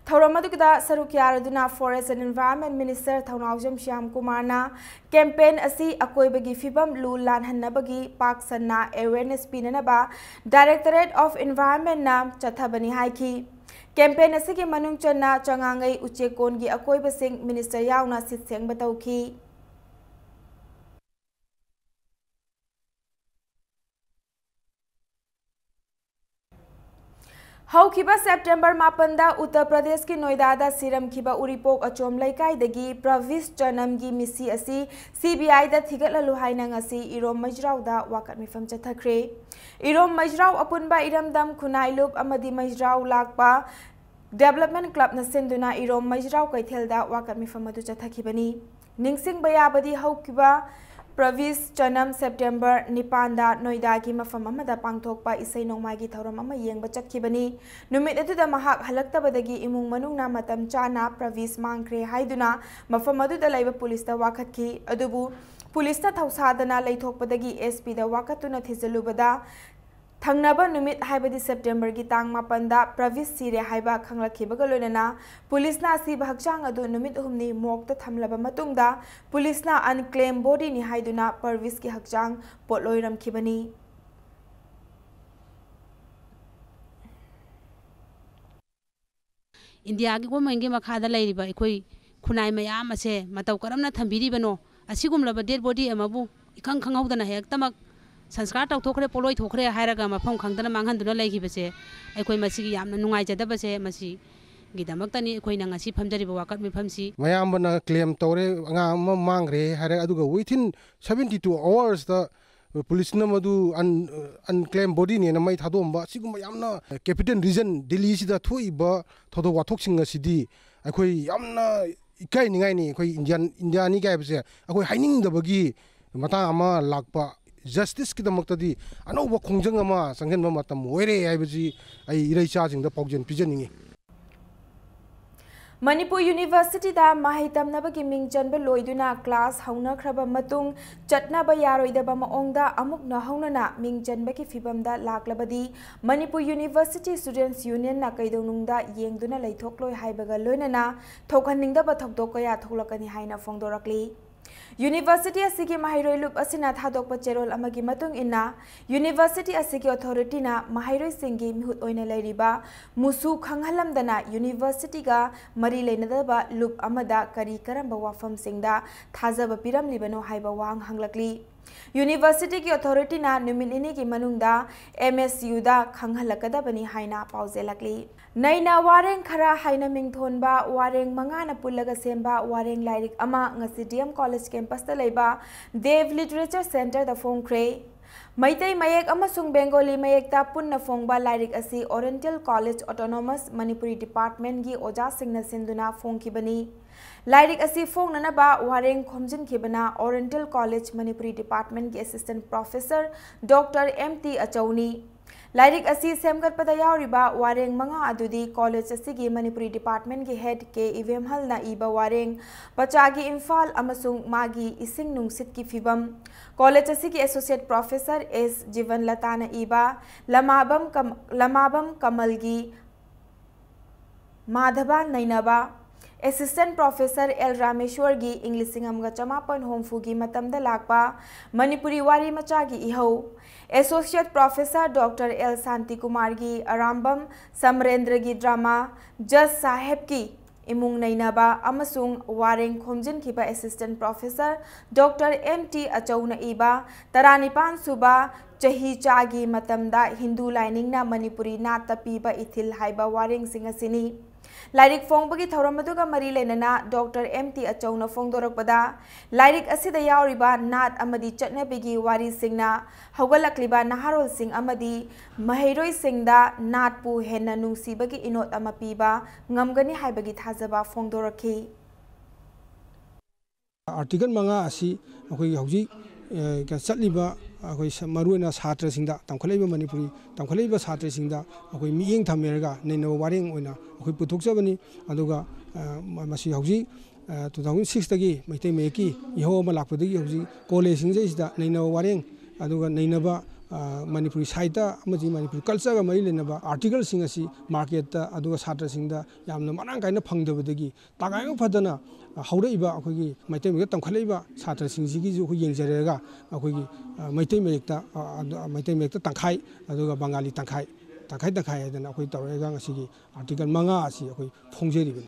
ꯊꯧꯔꯝ ꯑꯗꯨꯗ ꯁꯔꯨꯛ ꯌꯥꯔꯗꯨꯅ Forest and Environment Minister ꯊꯧꯅꯥꯎꯖꯝ ꯁ꯭ꯌꯥꯝ ꯀꯨꯃꯥꯔꯅ campaign ꯑꯁꯤ ꯑꯀꯣꯏꯕꯒꯤ ꯐꯤꯕꯝ ꯂꯨ ꯂꯥꯟꯍꯟꯅꯕꯒꯤ ꯄꯥꯛ ꯁꯟꯅ awareness ꯄꯤꯅꯅꯕ Directorate of Environmentꯅ ꯆꯠꯊꯕꯅꯤ ꯍꯥꯏꯈꯤ꯫ Campaign ꯑꯁꯤꯒꯤ ꯃꯅꯨꯡ ꯆꯟꯅ ꯆꯉꯥꯡꯉꯩ ꯎꯆꯦꯛꯀꯣꯟꯒꯤ ꯑꯀꯣꯏꯕꯁꯤꯡ minister ꯌꯥꯎꯅ ꯁꯤꯠ ꯁꯦꯡꯕ ꯇꯧꯈꯤ꯫ ꯍꯧꯈꯤꯕ September ꯃꯥꯄꯟꯗ ꯎꯠꯇꯔ ꯄ꯭ꯔꯗꯦꯁꯀꯤ ꯅꯣꯏꯗꯥꯗ ꯁꯤꯔꯝꯈꯤꯕ ꯎꯔꯤꯄꯣꯛ ꯑꯆꯣꯝ ꯂꯩꯀꯥꯏꯗꯒꯤ ꯄ꯭ꯔꯚꯤꯁ ꯆꯅꯝꯒꯤ ꯃꯤꯁꯤ ꯑꯁꯤ CBIꯗ ꯊꯤꯒꯠꯍꯜꯂꯨ ꯍꯥꯏꯅ ꯉꯁꯤ ꯏꯔꯣꯝ ꯃꯩꯖ꯭ꯔꯥꯎꯗ ꯋꯥꯀꯠ ꯃꯤꯐꯝ ꯆꯠꯊꯈ꯭ꯔꯦ꯫ ꯏꯔꯣꯝ ꯃꯩꯖ꯭ꯔꯥꯎ ꯑꯄꯨꯟꯕ ꯏꯔꯝꯗꯝ ꯈꯨꯟꯅꯥꯏ ꯂꯨꯞ ꯑꯃꯗꯤ ꯃꯩꯖ꯭ꯔꯥꯎ ꯂꯥꯛꯄ Development Clubꯅ ꯁꯤꯟꯗꯨꯅ ꯏꯔꯣꯝ ꯃꯩꯖ꯭ꯔꯥꯎ ꯀꯩꯊꯦꯜꯗ ꯋꯥꯀꯠ ꯃꯤꯐꯝ ꯑꯗꯨ ꯆꯠꯊꯈꯤꯕꯅꯤ꯫ ꯅꯤꯡꯁꯤꯡꯕ ꯌꯥꯕꯗꯤ ꯍꯧꯈꯤꯕ ꯄ꯭ꯔꯚꯤꯁ ꯆꯅꯝ September ꯅꯤꯄꯥꯟꯗ ꯅꯣꯏꯗꯥꯒꯤ ꯃꯐꯝ ꯑꯃꯗ ꯄꯥꯡꯊꯣꯛꯄ ꯏꯁꯩ ꯅꯣꯡꯃꯥꯏꯒꯤ ꯊꯧꯔꯝ ꯑꯃ ꯌꯦꯡꯕ ꯆꯠꯈꯤꯕꯅꯤ꯫ ꯅꯨꯃꯤꯠ ꯑꯗꯨꯗ ꯃꯍꯥꯛ ꯍꯜꯂꯛꯇꯕꯗꯒꯤ ꯏꯃꯨꯡ ꯃꯅꯨꯡꯅ ꯃꯇꯝ ꯆꯥꯅ ꯄ꯭ꯔꯚꯤꯁ ꯃꯥꯡꯈ꯭ꯔꯦ ꯍꯥꯏꯗꯨꯅ ꯃꯐꯝ ꯑꯗꯨꯗ ꯂꯩꯕ ꯄꯨꯂꯤꯁꯇ ꯋꯥꯀꯠꯈꯤ꯫ ꯑꯗꯨꯕꯨ ꯄꯨꯂꯤꯁꯅ ꯊꯧꯁꯥꯗꯅ ꯂꯩꯊꯣꯛꯄꯗꯒꯤ SPꯗ ꯋꯥꯀꯠꯇꯨꯅ ꯊꯤꯖꯤꯜꯂꯨꯕꯗ ꯊꯪꯅꯕ ꯅꯨꯃꯤꯠ ꯍꯥꯏꯕꯗꯤ Septemberꯒꯤ ꯇꯥꯡ ꯃꯥꯄꯟꯗ ꯄ꯭ꯔꯚꯤꯁ ꯁꯤꯔꯦ ꯍꯥꯏꯕ ꯈꯪꯂꯛꯈꯤꯕꯒ ꯂꯣꯏꯅꯅ ꯄꯨꯂꯤꯁꯅ ꯑꯁꯤꯕ ꯍꯛꯆꯥꯡ ꯑꯗꯨ ꯅꯨꯃꯤꯠ ꯍꯨꯝꯅꯤ morgueꯇ ꯊꯝꯂꯕ ꯃꯇꯨꯡꯗ ꯄꯨꯂꯤꯁꯅ unclaimed bodyꯅꯤ ꯍꯥꯏꯗꯨꯅ ꯄ꯭ꯔꯚꯤꯁꯀꯤ ꯍꯛꯆꯥꯡ ꯄꯣꯠꯂꯣꯏꯔꯝꯈꯤꯕꯅꯤ꯫ ꯏꯟꯗꯤꯌꯥꯒꯤ governmentꯀꯤ ꯃꯈꯥꯗ ꯂꯩꯔꯤꯕ ꯑꯩꯈꯣꯏ ꯈꯨꯟꯅꯥꯏ ꯃꯌꯥꯝ ꯑꯁꯦ ꯃꯇꯧ ꯀꯔꯝꯅ ꯊꯝꯕꯤꯔꯤꯕꯅꯣ? ꯑꯁꯤꯒꯨꯝꯂꯕ dead body ꯑꯃꯕꯨ ꯏꯈꯪ ꯈꯪꯍꯧꯗꯅ ꯍꯦꯛꯇꯃꯛ ꯁꯪꯁꯀꯥꯔ ꯇꯧꯊꯣꯛꯈ꯭ꯔꯦ, ꯄꯣꯠꯂꯣꯏ ꯊꯣꯛꯈ꯭ꯔꯦ ꯍꯥꯏꯔꯒ ꯃꯐꯝ ꯈꯪꯗꯅ ꯃꯥꯡꯍꯟꯗꯨꯅ ꯂꯩꯈꯤꯕꯁꯦ ꯑꯩꯈꯣꯏ ꯃꯁꯤꯒꯤ ꯌꯥꯝꯅ ꯅꯨꯡꯉꯥꯏꯖꯗꯕꯁꯦ, ꯃꯁꯤꯒꯤꯗꯃꯛꯇꯅꯤ ꯑꯩꯈꯣꯏꯅ ꯉꯁꯤ ꯐꯝꯖꯔꯤꯕ ꯋꯥꯀꯠ ꯃꯤꯐꯝꯁꯤ꯫ ꯃꯌꯥꯝꯕꯅ claim ꯇꯧꯔꯦ, ꯑꯉꯥꯡ ꯑꯃ ꯃꯥꯡꯈ꯭ꯔꯦ ꯍꯥꯏꯔꯦ, ꯑꯗꯨꯒ within seventy two hoursꯇ ꯄꯨꯂꯤꯁꯅ ꯃꯗꯨ un-, unclaimed bodyꯅꯦꯅ ꯃꯩ ꯊꯥꯗꯣꯛꯑꯝꯕ, ꯑꯁꯤꯒꯨꯝꯕ ꯌꯥꯝꯅ capital region ꯗꯤꯜꯂꯤꯁꯤꯗ ꯊꯣꯛꯏꯕ ꯊꯧꯗꯣꯛ ꯋꯥꯊꯣꯛꯁꯤꯡ ꯑꯁꯤꯗꯤ ꯑꯩꯈꯣꯏ ꯌꯥꯝꯅ ꯏꯀꯥꯏꯅꯤꯡꯉꯥꯏꯅꯤ꯫ ꯑꯩꯈꯣꯏ ꯏꯟꯗꯤꯌꯥꯟ, ꯏꯟꯗꯤꯌꯥꯅꯤ ꯀꯥꯏꯕꯁꯦ ꯑꯩꯈꯣꯏ ꯍꯥꯏꯅꯤꯡꯗꯕꯒꯤ ꯃꯇꯥꯡ ꯑꯃ ꯂꯥꯛꯄ, justiceꯀꯤꯗꯃꯛꯇꯗꯤ ꯑꯅꯧꯕ ꯈꯣꯡꯖꯪ ꯑꯃ ꯆꯪꯁꯤꯟꯕ ꯃꯇꯝ ꯑꯣꯏꯔꯦ ꯍꯥꯏꯕꯁꯤ ꯑꯩ ꯏꯔꯩꯆꯥꯁꯤꯡꯗ ꯄꯥꯎꯖꯦꯜ ꯄꯤꯖꯅꯤꯡꯉꯤ꯫ ꯃꯅꯤꯄꯨꯔ ꯌꯨꯅꯤꯚꯔꯁꯤꯇꯤꯗ ꯃꯍꯩ ꯇꯝꯅꯕꯒꯤ ꯃꯤꯡ ꯆꯟꯕ ꯂꯣꯏꯗꯨꯅ ꯀ꯭ꯂꯥꯁ ꯍꯧꯅꯈ꯭ꯔꯕ ꯃꯇꯨꯡ ꯆꯠꯅꯕ ꯌꯥꯔꯣꯏꯗꯕ ꯃꯑꯣꯡꯗ ꯑꯃꯨꯛ ꯅꯧꯍꯧꯅꯅ ꯃꯤꯡ ꯆꯟꯕꯒꯤ ꯐꯤꯕꯝꯗ ꯂꯥꯛꯂꯕꯗꯤ ꯃꯅꯤꯄꯨꯔ ꯌꯨꯅꯤꯚꯔꯁꯤꯇꯤ ꯁ꯭ꯇꯨꯗꯦꯟꯠꯁ ꯌꯨꯅꯤꯌꯟꯅ ꯀꯩꯗꯧꯅꯨꯡꯗ ꯌꯦꯡꯗꯨꯅ ꯂꯩꯊꯣꯛꯂꯣꯏ ꯍꯥꯏꯕꯒ ꯂꯣꯏꯅꯅ ꯊꯣꯛꯍꯟꯅꯤꯡꯗꯕ ꯊꯧꯗꯣꯛ ꯀꯌꯥ ꯊꯣꯛꯂꯛꯀꯅꯤ ꯍꯥꯏꯅ ꯐꯣꯡꯗꯣꯔꯛꯂꯤ꯫ ꯌꯨꯅꯤꯚꯔꯁꯤꯇꯤ ꯑꯁꯤꯒꯤ ꯃꯍꯩꯔꯣꯏ ꯂꯨꯞ ꯑꯁꯤꯅ ꯊꯥꯗꯣꯛꯄ ꯆꯦꯔꯣꯜ ꯑꯃꯒꯤ ꯃꯇꯨꯡ ꯏꯟꯅ, ꯌꯨꯅꯤꯚꯔꯁꯤꯇꯤ ꯑꯁꯤꯒꯤ ꯑꯣꯊꯣꯔꯤꯇꯤꯅ ꯃꯍꯩꯔꯣꯏꯁꯤꯡꯒꯤ ꯃꯤꯍꯨꯠ ꯑꯣꯏꯅ ꯂꯩꯔꯤꯕ ꯃꯨꯁꯨ ꯈꯪꯍꯜꯂꯝꯗꯅ ꯌꯨꯅꯤꯚꯔꯁꯤꯇꯤꯒ ꯃꯔꯤ ꯂꯩꯅꯗꯕ ꯂꯨꯞ ꯑꯃꯗ ꯀꯔꯤ ꯀꯔꯝꯕ ꯋꯥꯐꯝꯁꯤꯡꯗ ꯊꯥꯖꯕ ꯄꯤꯔꯝꯂꯤꯕꯅꯣ ꯍꯥꯏꯕ ꯋꯥꯍꯪ ꯍꯪꯂꯛꯂꯤ꯫ ꯌꯨꯅꯤꯚꯔꯁꯤꯇꯤꯒꯤ ꯑꯣꯊꯣꯔꯤꯇꯤꯅ ꯅꯨꯃꯤꯠ ꯅꯤꯅꯤꯒꯤ ꯃꯅꯨꯡꯗ ꯑꯦꯝ ꯑꯦꯁ ꯌꯨꯗ ꯈꯪꯍꯜꯂꯛꯀꯗꯕꯅꯤ ꯍꯥꯏꯅ ꯄꯥꯎꯖꯦꯜꯂꯛꯂꯤ꯫ ꯅꯩꯅ ꯋꯥꯔꯦꯡ ꯈꯔ ꯍꯥꯏꯅ ꯃꯤꯡꯊꯣꯟꯕ ꯋꯥꯔꯦꯡ ꯃꯉꯥꯅ ꯄꯨꯜꯂꯒ ꯁꯦꯝꯕ ꯋꯥꯔꯦꯡ ꯂꯥꯏꯔꯤꯛ ꯑꯃ ꯉꯁꯤ ꯗꯤ ꯑꯦꯝ ꯀꯣꯂꯦꯖ ꯀꯦꯝꯄꯁꯇ ꯂꯩꯕ ꯗꯦꯕ ꯂꯤꯇꯔꯦꯆꯔ ꯁꯦꯟꯇꯔꯗ ꯐꯣꯡꯈ꯭ꯔꯦ꯫ ꯃꯩꯇꯩ ꯃꯌꯦꯛ ꯑꯃꯁꯨꯡ ꯕꯦꯡꯒꯣꯂꯤ ꯃꯌꯦꯛꯇ ꯄꯨꯟꯅ ꯐꯣꯡꯕ ꯂꯥꯏꯔꯤꯛ ꯑꯁꯤ ꯑꯣꯔꯤꯌꯦꯟꯇꯦꯜ ꯀꯣꯂꯦꯖ ꯑꯣꯇꯣꯅꯣꯃꯁ ꯃꯅꯤꯄꯨꯔꯤ ꯗꯤꯄꯥꯔꯠꯃꯦꯟꯒꯤ ꯑꯣꯖꯥꯁꯤꯡꯅ ꯁꯤꯟꯗꯨꯅ ꯐꯣꯡꯈꯤꯕꯅꯤ꯫ ꯂꯥꯏꯔꯤꯛ ꯑꯁꯤ ꯐꯣꯡꯅꯅꯕ ꯋꯥꯔꯦꯡ ꯈꯣꯝꯖꯤꯟꯈꯤꯕꯅ ꯑꯣꯔꯤꯌꯦꯟꯇꯦꯜ ꯀꯣꯂꯦꯖ ꯃꯅꯤꯄꯨꯔꯤ ꯗꯤꯄꯥꯔꯠꯃꯦꯟꯒꯤ assistant professor doctor M T ꯑꯆꯧꯅꯤ꯫ ꯂꯥꯏꯔꯤꯛ ꯑꯁꯤ ꯁꯦꯝꯒꯠꯄꯗ ꯌꯥꯎꯔꯤꯕ ꯋꯥꯔꯦꯡ ꯃꯉꯥ ꯑꯗꯨꯗꯤ ꯀꯣꯂꯦꯖ ꯑꯁꯤꯒꯤ ꯃꯅꯤꯄꯨꯔꯤ ꯗꯤꯄꯥꯔꯠꯃꯦꯟꯒꯤ ꯍꯦꯗ ꯀꯦ ꯏꯕꯦꯝꯍꯜꯅ ꯏꯕ ꯋꯥꯔꯦꯡ ꯄꯆꯥꯒꯤ ꯏꯝꯐꯥꯜ ꯑꯃꯁꯨꯡ ꯃꯥꯒꯤ ꯏꯁꯤꯡ ꯅꯨꯡꯁꯤꯠꯀꯤ ꯐꯤꯕꯝ, ꯀꯣꯂꯦꯖ ꯑꯁꯤꯒꯤ ꯑꯦꯁꯣꯁꯤꯌꯦꯠ ꯄ꯭ꯔꯣꯐꯦꯁꯔ ꯑꯦꯁ ꯖꯤꯕꯟꯂꯇꯥꯅ ꯏꯕ ꯂꯃꯥꯕꯝ ꯀꯝ-, ꯂꯃꯥꯕꯝ ꯀꯃꯜꯒꯤ ꯃꯥꯙꯕ ꯅꯩꯅꯕ, ꯑꯦꯁꯤꯁꯇꯦꯟꯠ ꯄ꯭ꯔꯣꯐꯦꯁꯔ ꯑꯦꯜ ꯔꯥꯃꯦꯁ꯭ꯋꯔꯒꯤ ꯏꯪ ꯂꯤꯁꯤꯡ ꯑꯃꯒ ꯆꯃꯥꯄꯟ ꯍꯨꯝꯐꯨꯒꯤ ꯃꯇꯝꯗ ꯂꯥꯛꯄ ꯃꯅꯤꯄꯨꯔꯤ ꯋꯥꯔꯤ ꯃꯆꯥꯒꯤ ꯏꯍꯧ, ꯑꯦꯁꯣꯁꯤꯌꯦꯠ ꯄ꯭ꯔꯣꯐꯦꯁꯔ ꯗꯣꯛꯇꯔ ꯑꯦꯜ ꯁꯥꯟꯇꯤꯀꯨꯃꯥꯔꯒꯤ ꯑꯔꯥꯝꯕꯝ ꯁꯃꯔꯦꯟꯗ꯭ꯔꯒꯤ ꯗ꯭ꯔꯃꯥ ꯖꯖ ꯁꯥꯍꯦꯕꯀꯤ ꯏꯃꯨꯡ ꯅꯩꯅꯕ ꯑꯃꯁꯨꯡ ꯋꯥꯔꯦꯡ ꯈꯣꯝꯖꯤꯟꯈꯤꯕ assistant professor doctor M T ꯑꯆꯧꯅ ꯏꯕ ꯇꯔꯥꯅꯤꯄꯥꯟ ꯁꯨꯕ ꯆꯍꯤ ꯆꯥꯒꯤ ꯃꯇꯝꯗ ꯍꯤꯟꯗꯨ ꯂꯥꯏꯅꯤꯡꯅ ꯃꯅꯤꯄꯨꯔꯤ ꯅꯥꯠꯇ ꯄꯤꯕ ꯏꯊꯤꯜ ꯍꯥꯏꯕ ꯋꯥꯔꯦꯡꯁꯤꯡ ꯑꯁꯤꯅꯤ꯫ ꯂꯥꯏꯔꯤꯛ ꯐꯣꯡꯕꯒꯤ ꯊꯧꯔꯝ ꯑꯗꯨꯒ ꯃꯔꯤ ꯂꯩꯅꯅ ꯗꯣꯛꯇꯔ ꯑꯦꯝ ꯇꯤ ꯑꯆꯧꯅ ꯐꯣꯡꯗꯣꯔꯛꯄꯗ, ꯂꯥꯏꯔꯤꯛ ꯑꯁꯤꯗ ꯌꯥꯎꯔꯤꯕ ꯅꯥꯠ ꯑꯃꯗꯤ ꯆꯠꯅꯕꯤꯒꯤ ꯋꯥꯔꯤꯁꯤꯡꯅ ꯍꯧꯒꯠꯂꯛꯂꯤꯕ ꯅꯍꯥꯔꯣꯜꯁꯤꯡ ꯑꯃꯗꯤ ꯃꯍꯩꯔꯣꯏꯁꯤꯡꯗ ꯅꯥꯠꯄꯨ ꯍꯦꯟꯅ ꯅꯨꯡꯁꯤꯕꯒꯤ ꯏꯅꯣꯠ ꯑꯃ ꯄꯤꯕ ꯉꯝꯒꯅꯤ ꯍꯥꯏꯕꯒꯤ ꯊꯥꯖꯕ ꯐꯣꯡꯗꯣꯔꯛꯈꯤ꯫ ꯑꯥꯔꯇꯤꯀꯜ ꯃꯉꯥ ꯑꯁꯤ ꯑꯩꯈꯣꯏꯒꯤ ꯍꯧꯖꯤꯛ, ꯑ, ꯆꯠꯂꯤꯕ ꯑꯩꯈꯣꯏ ꯁ-, ꯃꯔꯨꯑꯣꯏꯅ ꯁꯥꯇ꯭ꯔꯁꯤꯡꯗ, ꯇꯝꯈꯠꯂꯛꯏꯕ ꯃꯅꯤꯄꯨꯔꯤ ꯇꯝꯈꯠꯂꯛꯏꯕ ꯁꯥꯇ꯭ꯔꯁꯤꯡꯗ ꯑꯩꯈꯣꯏ ꯃꯤꯠꯌꯦꯡ ꯊꯝꯃꯦꯔꯒ ꯅꯩꯅꯕ ꯋꯥꯔꯦꯡ ꯑꯣꯏꯅ ꯑꯩꯈꯣꯏ ꯄꯨꯊꯣꯛꯆꯕꯅꯤ꯫ ꯑꯗꯨꯒ ꯑ, ꯃ-, ꯃꯁꯤ ꯍꯧꯖꯤꯛ, ꯑ, two thousand six ꯇꯒꯤ ꯃꯩꯇꯩ ꯃꯌꯦꯛꯀꯤ ꯏꯍꯧ ꯑꯃ ꯂꯥꯛꯄꯗꯒꯤ ꯍꯧꯖꯤꯛ ꯀꯣꯂꯦꯖꯁꯤꯡꯁꯤꯗꯩꯁꯤꯗ ꯅꯩꯅꯕ ꯋꯥꯔꯦꯡ, ꯑꯗꯨꯒ ꯅꯩꯅꯕ, ꯑ, ꯃꯅꯤꯄꯨꯔꯤ ꯁꯥꯍꯤꯇ꯭ꯌ ꯑꯃꯗꯤ ꯃꯅꯤꯄꯨꯔꯤ culture ꯒ ꯃꯔꯤ ꯂꯩꯅꯕ article ꯁꯤꯡ ꯑꯁꯤ market ꯇ, ꯑꯗꯨꯒ ꯁꯥꯇ꯭ꯔꯁꯤꯡꯗ ꯌꯥꯝꯅ ꯃꯔꯥꯡ ꯀꯥꯏꯅ ꯐꯪꯗꯕꯗꯒꯤ ꯇꯉꯥꯏꯐ ꯐꯗꯅ, ꯑ, ꯍꯧꯔꯛꯏꯕ ꯑꯩꯈꯣꯏꯒꯤ ꯃꯩꯇꯩ ꯃꯌꯦꯛꯇ ꯇꯝꯈꯠꯂꯛꯏꯕ ꯁꯥꯇ꯭ꯔꯁꯤꯡꯁꯤꯒꯤꯁꯨ ꯑꯩꯈꯣꯏ ꯌꯦꯡꯖꯔꯒ ꯑꯩꯈꯣꯏꯒꯤ, ꯑ, ꯃꯩꯇꯩ ꯃꯌꯦꯛꯇ, ꯑ, ꯑꯗ-, ꯃꯩꯇꯩ ꯃꯌꯦꯛꯇ ꯇꯪꯈꯥꯏ, ꯑꯗꯨꯒ ꯕꯪꯒꯥꯂꯤ ꯇꯪꯈꯥꯏ, ꯇꯪꯈꯥꯏ ꯇꯪꯈꯥꯏ ꯍꯥꯏꯗꯅ ꯑꯩꯈꯣꯏ ꯇꯧꯔꯒ ꯉꯁꯤꯒꯤ article ꯃꯉꯥ ꯑꯁꯤ ꯑꯩꯈꯣꯏ ꯐꯣꯡꯖꯔꯤꯕꯅꯤ꯫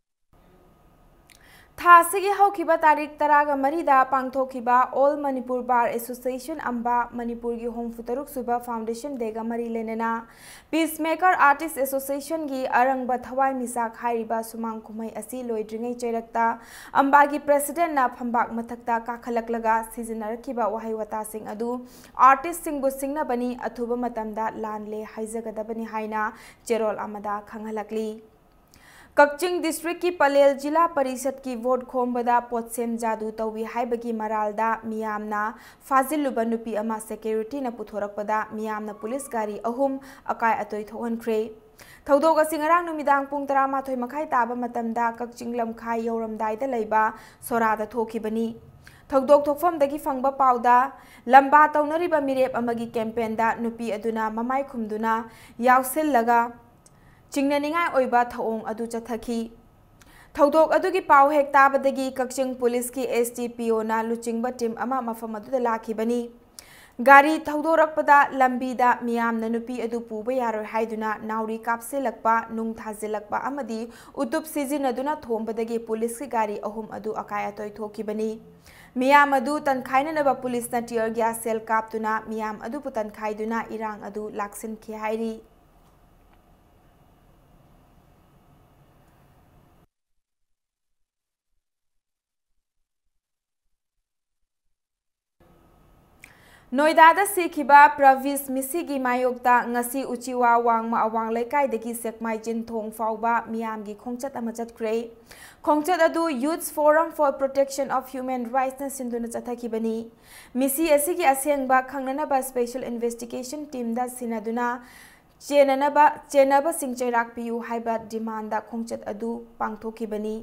ꯊꯥ ꯑꯁꯤꯒꯤ ꯍꯧꯈꯤꯕ ꯇꯥꯔꯤꯛ ꯇꯔꯥꯒ ꯃꯔꯤꯗ ꯄꯥꯡꯊꯣꯛꯈꯤꯕ All Manipur Bar Association ꯑꯝꯕꯥ ꯃꯅꯤꯄꯨꯔꯒꯤ ꯍꯨꯝꯐꯨ ꯇꯔꯨꯛ ꯁꯨꯕ foundation day ꯒ ꯃꯔꯤ ꯂꯩꯅꯅ Peacemaker Artist Association ꯒꯤ ꯑꯔꯪꯕ ꯊꯋꯥꯏ ꯃꯤꯆꯥꯛ ꯍꯥꯏꯔꯤꯕ ꯁꯨꯃꯥꯡ ꯀꯨꯝꯍꯩ ꯑꯁꯤ ꯂꯣꯏꯗ꯭ꯔꯤꯉꯩ ꯆꯩꯔꯛꯇ ꯑꯝꯕꯥꯒꯤ president ꯅ ꯐꯝꯕꯥꯛ ꯃꯊꯛꯇ ꯀꯥꯈꯠꯂꯛꯂꯒ ꯁꯤꯖꯤꯟꯅꯔꯛꯈꯤꯕ ꯋꯥꯍꯩ ꯋꯥꯇꯥꯁꯤꯡ ꯑꯗꯨ artist ꯁꯤꯡꯕꯨ ꯁꯤꯡꯅꯕꯅꯤ, ꯑꯊꯨꯕ ꯃꯇꯝꯗ ꯂꯥꯟꯂꯦ ꯍꯥꯏꯖꯒꯗꯕꯅꯤ ꯍꯥꯏꯅ ꯆꯦꯔꯣꯜ ꯑꯃꯗ ꯈꯪꯍꯜꯂꯛꯂꯤ꯫ ꯀꯛꯆꯤꯡ district ꯀꯤ ꯄꯂꯦꯜ ꯖꯤꯂꯥ ꯄꯔꯤꯁꯠꯀꯤ vote ꯈꯣꯝꯕꯗ ꯄꯣꯠꯁꯦꯝ ꯖꯥꯗꯨ ꯇꯧꯏ ꯍꯥꯏꯕꯒꯤ ꯃꯔꯥꯜꯗ ꯃꯤꯌꯥꯝꯅ ꯐꯥꯖꯤꯜꯂꯨꯕ ꯅꯨꯄꯤ ꯑꯃ security ꯅ ꯄꯨꯊꯣꯔꯛꯄꯗ ꯃꯤꯌꯥꯝꯅ police ꯒꯥꯔꯤ ꯑꯍꯨꯝ ꯑꯀꯥꯏ ꯑꯇꯣꯏ ꯊꯣꯛꯍꯟꯈ꯭ꯔꯦ꯫ ꯊꯧꯗꯣꯛ ꯑꯁꯤ ꯉꯔꯥꯡ ꯅꯨꯃꯤꯗꯥꯡ ꯄꯨꯡ ꯇꯔꯥꯃꯥꯊꯣꯏ ꯃꯈꯥꯏ ꯇꯥꯕ ꯃꯇꯝꯗ ꯀꯛꯆꯤꯡ ꯂꯝꯈꯥꯏ ꯌꯧꯔꯝꯗꯥꯏꯗ ꯂꯩꯕ ꯁꯣꯔꯥꯗ ꯊꯣꯛꯈꯤꯕꯅꯤ꯫ ꯊꯧꯗꯣꯛ ꯊꯣꯛꯐꯝꯗꯒꯤ ꯐꯪꯕ ꯄꯥꯎꯗ ꯂꯝꯕꯥ ꯇꯧꯅꯔꯤꯕ ꯃꯤꯔꯦꯞ ꯑꯃꯒꯤ campaign ꯗ ꯅꯨꯄꯤ ꯑꯗꯨꯅ ꯃꯃꯥꯏ ꯈꯨꯝꯗꯨꯅ ꯌꯥꯎꯁꯤꯜꯂꯒ ꯆꯤꯡꯅꯅꯤꯡꯉꯥꯏ ꯑꯣꯏꯕ ꯊꯧꯑꯣꯡ ꯑꯗꯨ ꯆꯠꯊꯈꯤ꯫ ꯊꯧꯗꯣꯛ ꯑꯗꯨꯒꯤ ꯄꯥꯎ ꯍꯦꯛ ꯇꯥꯕꯗꯒꯤ ꯀꯛꯆꯤꯡ police ꯀꯤ S D P O ꯅ ꯂꯨꯆꯤꯡꯕ team ꯑꯃ ꯃꯐꯝ ꯑꯗꯨꯗ ꯂꯥꯛꯈꯤꯕꯅꯤ꯫ ꯒꯥꯔꯤ ꯊꯧꯗꯣꯔꯛꯄꯗ ꯂꯝꯕꯤꯗ ꯃꯤꯌꯥꯝꯅ ꯅꯨꯄꯤ ꯑꯗꯨ ꯄꯨꯕ ꯌꯥꯔꯣꯏ ꯍꯥꯏꯗꯨꯅ ꯅꯥꯎꯔꯤ ꯀꯥꯞꯁꯤꯜꯂꯛꯄ, ꯅꯨꯡ ꯊꯥꯖꯤꯜꯂꯛꯄ ꯑꯃꯗꯤ ꯎꯇꯨꯞ ꯁꯤꯖꯤꯟꯅꯗꯨꯅ ꯊꯣꯝꯕꯗꯒꯤ police ꯀꯤ ꯒꯥꯔꯤ ꯑꯍꯨꯝ ꯑꯗꯨ ꯑꯀꯥꯏ ꯑꯇꯣꯏ ꯊꯣꯛꯈꯤꯕꯅꯤ꯫ ꯃꯤꯌꯥꯝ ꯑꯗꯨ ꯇꯟꯈꯥꯏꯅꯅꯕ police ꯅ tear gas shell ꯀꯥꯞꯇꯨꯅ ꯃꯤꯌꯥꯝ ꯑꯗꯨꯕꯨ ꯇꯟꯈꯥꯏꯗꯨꯅ ꯏꯔꯥꯡ ꯑꯗꯨ ꯂꯥꯛꯁꯤꯟꯈꯤ ꯍꯥꯏꯔꯤ꯫ ꯅꯣꯏꯗꯥꯗ ꯁꯤꯈꯤꯕ ꯄ꯭ꯔꯚꯤꯁ ꯃꯤꯁꯤꯒꯤ ꯃꯥꯌꯣꯛꯇ ꯉꯁꯤ ꯎꯆꯤꯋꯥ ꯋꯥꯡꯃ ꯑꯋꯥꯡ ꯂꯩꯀꯥꯏꯗꯒꯤ ꯁꯦꯛꯃꯥꯏ ꯆꯤꯟꯊꯣꯡ ꯐꯥꯎꯕ ꯃꯤꯌꯥꯝꯒꯤ ꯈꯣꯡꯆꯠ ꯑꯃ ꯆꯠꯈ꯭ꯔꯦ꯫ ꯈꯣꯡꯆꯠ ꯑꯗꯨ Youth Forum for Protection of Human Rights ꯅ ꯁꯤꯟꯗꯨꯅ ꯆꯠꯊꯈꯤꯕꯅꯤ꯫ ꯃꯤꯁꯤ ꯑꯁꯤꯒꯤ ꯑꯁꯦꯡꯕ ꯈꯪꯅꯅꯕ special investigation team ꯗ ꯁꯤꯟꯅꯗꯨꯅ ꯆꯦꯟꯅꯅꯕ, ꯆꯦꯟꯅꯕꯁꯤꯡ ꯆꯩꯔꯥꯛ ꯄꯤꯌꯨ ꯍꯥꯏꯕ demand ꯈꯣꯡꯆꯠ ꯑꯗꯨ ꯄꯥꯡꯊꯣꯛꯈꯤꯕꯅꯤ꯫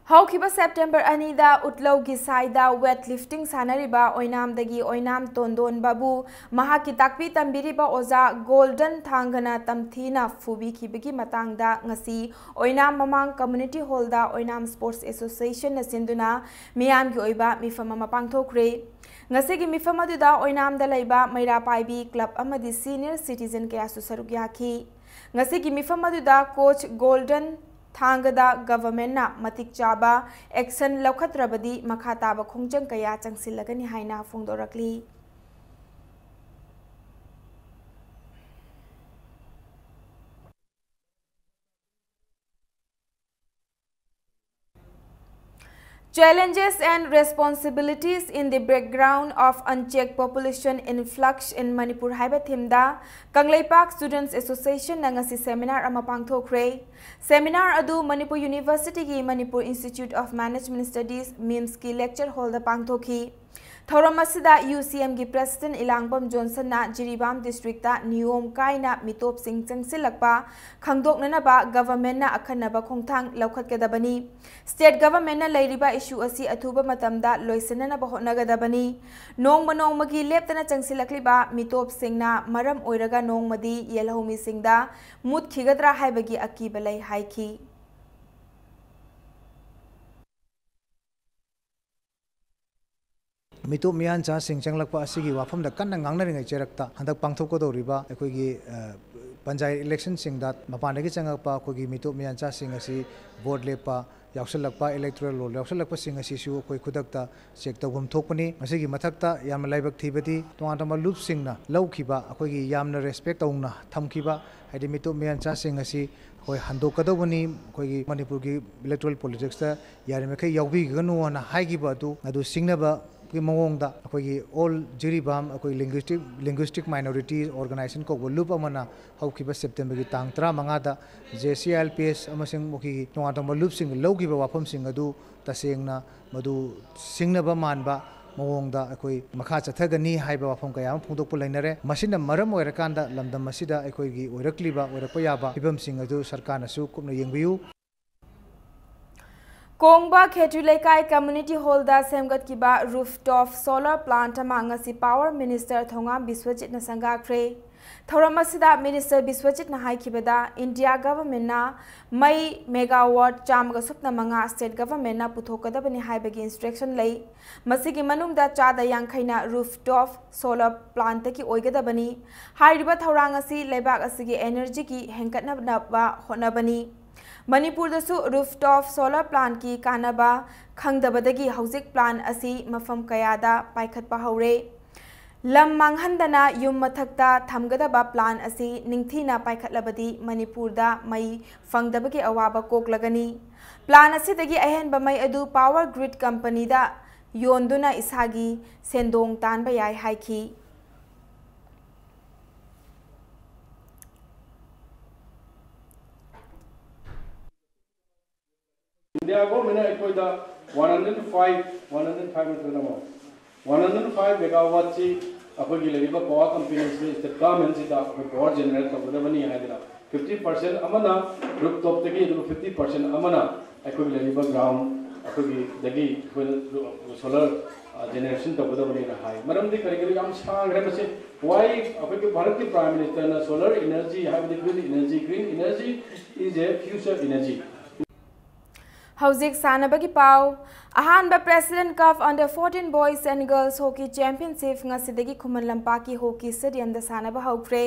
ꯍꯧꯈꯤꯕ September ꯑꯅꯤꯗ ꯎꯠꯂꯧꯒꯤ ꯁꯥꯏꯗ weight lifting ꯁꯥꯟꯅꯔꯤꯕ ꯑꯣꯏꯅꯥꯝꯗꯒꯤ ꯑꯣꯏꯅꯥꯝ ꯇꯣꯟꯗꯣꯟꯕꯕꯨ ꯃꯍꯥꯛꯀꯤ ꯇꯥꯛꯄꯤ ꯇꯝꯕꯤꯔꯤꯕ ꯑꯣꯖꯥ ꯒꯣꯜꯗꯟ ꯊꯥꯡꯒꯅ ꯇꯝꯊꯤꯅ ꯐꯨꯕꯤꯈꯤꯕꯒꯤ ꯃꯇꯥꯡꯗ ꯉꯁꯤ ꯑꯣꯏꯅꯥꯝ ꯃꯃꯥꯡ community hall ꯗ ꯑꯣꯏꯅꯥꯝ Sports Association ꯅ ꯁꯤꯟꯗꯨꯅ ꯃꯤꯌꯥꯝꯒꯤ ꯑꯣꯏꯕ ꯃꯤꯐꯝ ꯑꯃ ꯄꯥꯡꯊꯣꯛꯈ꯭ꯔꯦ꯫ ꯉꯁꯤꯒꯤ ꯃꯤꯐꯝ ꯑꯗꯨꯗ ꯑꯣꯏꯅꯥꯝꯗ ꯂꯩꯕ ꯃꯩꯔꯥ ꯄꯥꯏꯕꯤ club ꯑꯃꯗꯤ senior citizen ꯀꯌꯥꯁꯨ ꯁꯔꯨꯛ ꯌꯥꯈꯤ꯫ ꯉꯁꯤꯒꯤ ꯃꯤꯐꯝ ꯑꯗꯨꯗ coach ꯒꯣꯜꯗꯟ ꯊꯥꯡꯒꯗ government ꯅ ꯃꯇꯤꯛ ꯆꯥꯕ action ꯂꯧꯈꯠꯇ꯭ꯔꯕꯗꯤ ꯃꯈꯥ ꯇꯥꯕ ꯈꯣꯡꯖꯪ ꯀꯌꯥ ꯆꯪꯁꯤꯜꯂꯒꯅꯤ ꯍꯥꯏꯅ ꯐꯣꯡꯗꯣꯔꯛꯂꯤ꯫ Challenges and responsibilities in the background of unchecked population influx in Manipur ꯍꯥꯏꯕ theme ꯗ ꯀꯪꯂꯩꯄꯥꯛ Students Association ꯅ ꯉꯁꯤ seminar ꯑꯃ ꯄꯥꯡꯊꯣꯛꯈ꯭ꯔꯦ꯫ Seminar ꯑꯗꯨ ꯃꯅꯤꯄꯨꯔ University ꯒꯤ Manipur Institute of Management Studies, MIMS ꯀꯤ lecture hall ꯗ ꯄꯥꯡꯊꯣꯛꯈꯤ꯫ ꯊꯧꯔꯝ ꯑꯁꯤꯗ U C M ꯒꯤ President ꯏꯂꯥꯡꯕꯝ ꯖꯣꯟꯁꯟꯅ ꯖꯤꯔꯤꯕꯥꯝ district ꯇ ꯅꯤꯌꯣꯝ ꯀꯥꯏꯅ ꯃꯤꯇꯣꯞꯁꯤꯡ ꯆꯪꯁꯤꯜꯂꯛꯄ ꯈꯪꯗꯣꯛꯅꯅꯕ government ꯅ ꯑꯈꯟꯅꯕ ꯈꯣꯡꯊꯥꯡ ꯂꯧꯈꯠꯀꯗꯕꯅꯤ꯫ State government ꯅ ꯂꯩꯔꯤꯕ issue ꯑꯁꯤ ꯑꯊꯨꯕ ꯃꯇꯝꯗ ꯂꯣꯏꯁꯤꯟꯅꯅꯕ ꯍꯣꯠꯅꯒꯗꯕꯅꯤ꯫ ꯅꯣꯡꯃ ꯅꯣꯡꯃꯒꯤ ꯂꯦꯞꯇꯅ ꯆꯪꯁꯤꯜꯂꯛꯂꯤꯕ ꯃꯤꯇꯣꯞꯁꯤꯡꯅ ꯃꯔꯝ ꯑꯣꯏꯔꯒ ꯅꯣꯡꯃꯗꯤ ꯌꯦꯜꯍꯧꯃꯤꯁꯤꯡꯗ ꯃꯨꯠꯈꯤꯒꯗ꯭ꯔꯥ ꯍꯥꯏꯕꯒꯤ ꯑꯀꯤꯕ ꯂꯩ ꯍꯥꯏꯈꯤ꯫ ꯃꯤꯇꯣꯞ ꯃꯤꯌꯥꯟꯆꯥꯁꯤꯡ ꯆꯪꯂꯛꯄ ꯑꯁꯤꯒꯤ ꯋꯥꯐꯝꯗ ꯀꯟꯅ ꯉꯥꯡꯅꯔꯤꯉꯩ ꯆꯩꯔꯛꯇ ꯍꯟꯗꯛ ꯄꯥꯡꯊꯣꯛꯀꯗꯧꯔꯤꯕ ꯑꯩꯈꯣꯏꯒꯤ, ꯑ, ꯄꯟꯆꯥꯌꯠ electionꯁꯤꯡꯗ ꯃꯄꯥꯟꯗꯒꯤ ꯆꯪꯉꯛꯄ ꯑꯩꯈꯣꯏꯒꯤ ꯃꯤꯇꯣꯞ ꯃꯤꯌꯥꯟꯆꯥꯁꯤꯡ ꯑꯁꯤ vote ꯂꯦꯞꯄ ꯌꯥꯎꯁꯜꯂꯛꯄ, electoral roll ꯌꯥꯎꯁꯜꯂꯛꯄꯁꯤꯡ ꯑꯁꯤꯁꯨ ꯑꯩꯈꯣꯏ ꯈꯨꯗꯛꯇ check ꯇꯧꯐꯝ ꯊꯣꯛꯄꯅꯤ꯫ ꯃꯁꯤꯒꯤ ꯃꯊꯛꯇ ꯌꯥꯝꯅ ꯂꯥꯏꯕꯛ ꯊꯤꯕꯗꯤ ꯇꯣꯉꯥꯟ ꯇꯣꯉꯥꯟꯕ ꯂꯨꯞꯁꯤꯡꯅ ꯂꯧꯈꯤꯕ, ꯑꯩꯈꯣꯏꯒꯤ ꯌꯥꯝꯅ respect ꯇꯧꯅ ꯊꯝꯈꯤꯕ, ꯍꯥꯏꯗꯤ ꯃꯤꯇꯣꯞ ꯃꯤꯌꯥꯟꯆꯥꯁꯤꯡ ꯑꯁꯤ ꯑꯩꯈꯣꯏ ꯍꯟꯗꯣꯛꯀꯗꯧꯕꯅꯤ꯫ ꯑꯩꯈꯣꯏꯒꯤ ꯃꯅꯤꯄꯨꯔꯒꯤ electoral politicsꯇ ꯌꯥꯔꯤꯃꯈꯩ ꯌꯥꯎꯕꯤꯒꯅꯨ ꯍꯥꯏꯅ ꯍꯥꯏꯈꯤꯕ ꯑꯗꯨ, ꯑꯗꯨ ꯁꯤꯡꯅꯕ ꯒꯤ ꯃꯑꯣꯡꯗ ꯑꯩꯈꯣꯏꯒꯤ ꯑꯣꯜ ꯖꯤꯔꯤꯕꯥꯝ ꯑꯩꯈꯣꯏ ꯂꯤꯡꯒ꯭ꯋꯤꯁꯇꯤꯛ ꯂꯤꯡꯒ꯭ꯋꯤꯁꯇꯤꯛ ꯃꯥꯏꯅꯣꯔꯤꯇꯤꯁ ꯑꯣꯔꯒꯅꯥꯏꯖꯦꯁꯟ ꯀꯧꯕ ꯂꯨꯞ ꯑꯃꯅ ꯍꯧꯈꯤꯕ ꯁꯦꯞꯇꯦꯝꯕꯔꯒꯤ ꯇꯥꯡ ꯇꯔꯥꯃꯉꯥꯗ J C I L P S ꯑꯃꯁꯨꯡ ꯑꯩꯈꯣꯏꯒꯤ ꯇꯣꯉꯥꯟ ꯇꯣꯉꯥꯟꯕ ꯂꯨꯞꯁꯤꯡꯒ ꯂꯧꯈꯤꯕ ꯋꯥꯐꯝꯁꯤꯡ ꯑꯗꯨ ꯇꯁꯦꯡꯅ ꯃꯗꯨ ꯁꯤꯡꯅꯕ ꯃꯥꯟꯕ ꯃꯑꯣꯡꯗ ꯑꯩꯈꯣꯏ ꯃꯈꯥ ꯆꯠꯊꯒꯅꯤ ꯍꯥꯏꯕ ꯋꯥꯐꯝ ꯀꯌꯥ ꯑꯃ ꯐꯣꯡꯗꯣꯛꯄ ꯂꯩꯅꯔꯦ꯫ ꯃꯁꯤꯅ ꯃꯔꯝ ꯑꯣꯏꯔꯀꯥꯟꯗ ꯂꯝꯗꯝ ꯑꯁꯤꯗ ꯑꯩꯈꯣꯏꯒꯤ ꯑꯣꯏꯔꯛꯂꯤꯕ ꯑꯣꯏꯔꯛꯄ ꯌꯥꯕ ꯐꯤꯕꯝꯁꯤꯡ ꯑꯗꯨ ꯁꯔꯀꯥꯔꯅꯁꯨ ꯀꯨꯞꯅ ꯌꯦꯡꯕꯤꯌꯨ꯫ ꯀꯣꯡꯕ ꯈꯦꯇ꯭ꯔꯤ ꯂꯩꯀꯥꯏ ꯀꯝꯃ꯭ꯌꯨꯅꯤꯇꯤ ꯍꯣꯜꯗ ꯁꯦꯝꯒꯠꯈꯤꯕ ꯔꯨꯐ ꯇꯣꯞ ꯁꯣꯂꯔ ꯄ꯭ꯂꯥꯟꯠ ꯑꯃ ꯉꯁꯤ ꯄꯥꯋꯔ ꯃꯤꯅꯤꯁꯇꯔ ꯊꯣꯉꯥꯝ ꯕꯤꯁ꯭ꯋꯖꯤꯠꯅ ꯁꯪꯒꯥꯈ꯭ꯔꯦ꯫ ꯊꯧꯔꯝ ꯑꯁꯤꯗ ꯃꯤꯅꯤꯁꯇꯔ ꯕꯤꯁ꯭ꯋꯖꯤꯠꯅ ꯍꯥꯏꯈꯤꯕꯗ, ꯏꯟꯗꯤꯌꯥ ꯒꯚꯔꯟꯃꯦꯟꯠꯅ ꯃꯩ ꯃꯦꯒꯥꯋꯥꯠ ꯆꯥꯝꯃꯒ ꯁꯨꯞꯅ ꯃꯉꯥ ꯁ꯭ꯇꯦꯠ ꯒꯚꯔꯟꯃꯦꯟꯠꯅ ꯄꯨꯊꯣꯛꯀꯗꯕꯅꯤ ꯍꯥꯏꯕꯒꯤ ꯏꯟꯁꯇ꯭ꯔꯛꯁꯟ ꯂꯩ꯫ ꯃꯁꯤꯒꯤ ꯃꯅꯨꯡꯗ ꯆꯥꯗ ꯌꯥꯡꯈꯩꯅ ꯔꯨꯐ ꯇꯣꯞ ꯁꯣꯂꯔ ꯄ꯭ꯂꯥꯟꯠꯇꯒꯤ ꯑꯣꯏꯒꯗꯕꯅꯤ꯫ ꯍꯥꯏꯔꯤꯕ ꯊꯧꯔꯥꯡ ꯑꯁꯤ ꯂꯩꯕꯥꯛ ꯑꯁꯤꯒꯤ ꯑꯦꯅꯔꯖꯤꯒꯤ ꯍꯦꯟꯒꯠꯅꯅꯕ ꯍꯣꯠꯅꯕꯅꯤ꯫ ꯃꯅꯤꯄꯨꯔꯗꯁꯨ ꯔꯨꯐ ꯇꯣꯞ ꯁꯣꯂꯔ ꯄ꯭ꯂꯥꯟꯠꯀꯤ ꯀꯥꯟꯅꯕ ꯈꯪꯗꯕꯗꯒꯤ ꯍꯧꯖꯤꯛ ꯄ꯭ꯂꯥꯟꯠ ꯑꯁꯤ ꯃꯐꯝ ꯀꯌꯥꯗ ꯄꯥꯏꯈꯠꯄ ꯍꯧꯔꯦ꯫ ꯂꯝ ꯃꯥꯡꯍꯟꯗꯅ ꯌꯨꯝ ꯃꯊꯛꯇ ꯊꯝꯒꯗꯕ ꯄ꯭ꯂꯥꯟꯠ ꯑꯁꯤ ꯅꯤꯡꯊꯤꯅ ꯄꯥꯏꯈꯠꯂꯕꯗꯤ ꯃꯅꯤꯄꯨꯔꯗ ꯃꯩ ꯐꯪꯗꯕꯒꯤ ꯑꯋꯥꯕ ꯀꯣꯛꯂꯒꯅꯤ꯫ ꯄ꯭ꯂꯥꯟꯠ ꯑꯁꯤꯗꯒꯤ ꯑꯍꯦꯟꯕ ꯃꯩ ꯑꯗꯨ ꯄꯥꯋꯔ ꯒ꯭ꯔꯤꯗ ꯀꯝꯄꯅꯤꯗ ꯌꯣꯟꯗꯨꯅ ꯏꯁꯥꯒꯤ ꯁꯦꯟꯗꯣꯡ ꯇꯥꯟꯕ ꯌꯥꯏ ꯍꯥꯏꯈꯤ꯫ ꯏꯟꯗꯤꯌꯥ ꯒꯣꯔꯃꯦꯟꯅ ꯑꯩꯈꯣꯏꯗ one hundred five, one hundred five ꯅꯠꯇ꯭ꯔꯒꯅ ꯋꯥꯟ ꯍꯟꯗ꯭ꯔꯦꯠ ꯐꯥꯏꯚ ꯃꯦꯒꯥꯋꯥꯠꯁꯤ ꯑꯩꯈꯣꯏꯒꯤ ꯂꯩꯔꯤꯕ ꯄꯥꯋꯔ ꯀꯝꯄꯦꯅꯤꯁꯤꯗ, ꯁ꯭ꯇꯦꯠ ꯒꯚꯔꯟꯃꯦꯟꯠꯁꯤꯗ ꯑꯩꯈꯣꯏ ꯄꯥꯋꯔ ꯖꯦꯅꯦꯔꯦꯠ ꯇꯧꯒꯗꯕꯅꯤ ꯍꯥꯏꯗꯅ, ꯐꯤꯐꯇꯤ ꯄꯥꯔꯁꯦꯟꯠ ꯑꯃꯅ ꯔꯨꯐ ꯇꯣꯞꯇꯒꯤ, ꯑꯗꯨꯒ ꯐꯤꯐꯇꯤ ꯄꯥꯔꯁꯦꯟꯠ ꯑꯃꯅ ꯑꯩꯈꯣꯏꯒꯤ ꯂꯩꯔꯤꯕ ꯒ꯭ꯔꯥꯎꯟ ꯑꯩꯈꯣꯏꯒꯤꯗꯒꯤ ꯑꯩꯈꯣꯏꯅ ꯁꯣꯂꯔ ꯖꯦꯅꯦꯔꯦꯁꯟ ꯇꯧꯒꯗꯕꯅꯤꯅ ꯍꯥꯏ꯫ ꯃꯔꯝꯗꯤ ꯀꯔꯤ ꯀꯔꯤ ꯌꯥꯝ ꯁꯥꯡꯈ꯭ꯔꯦ ꯃꯁꯤ꯫ Why ꯑꯩꯈꯣꯏꯒꯤ ꯚꯥꯔꯠꯀꯤ ꯄ꯭ꯔꯥꯏꯝ ꯃꯤꯅꯤꯁꯇꯔꯅ solar energy ꯍꯥꯏꯕꯗꯤ green energy, green energy is a future energy꯫ ꯍꯧꯖꯤꯛ ꯁꯥꯟꯅꯕꯒꯤ ꯄꯥꯎ꯫ ꯑꯍꯥꯟꯕ President Cup Under fourteen Boys and Girls Hockey Championship ꯉꯁꯤꯗꯒꯤ ꯈꯨꯃꯟ ꯂꯝꯄꯥꯛꯀꯤ ꯍꯣꯀꯤ ꯁ꯭ꯇꯦꯗꯤꯌꯝꯗ ꯁꯥꯟꯅꯕ ꯍꯧꯈ꯭ꯔꯦ꯫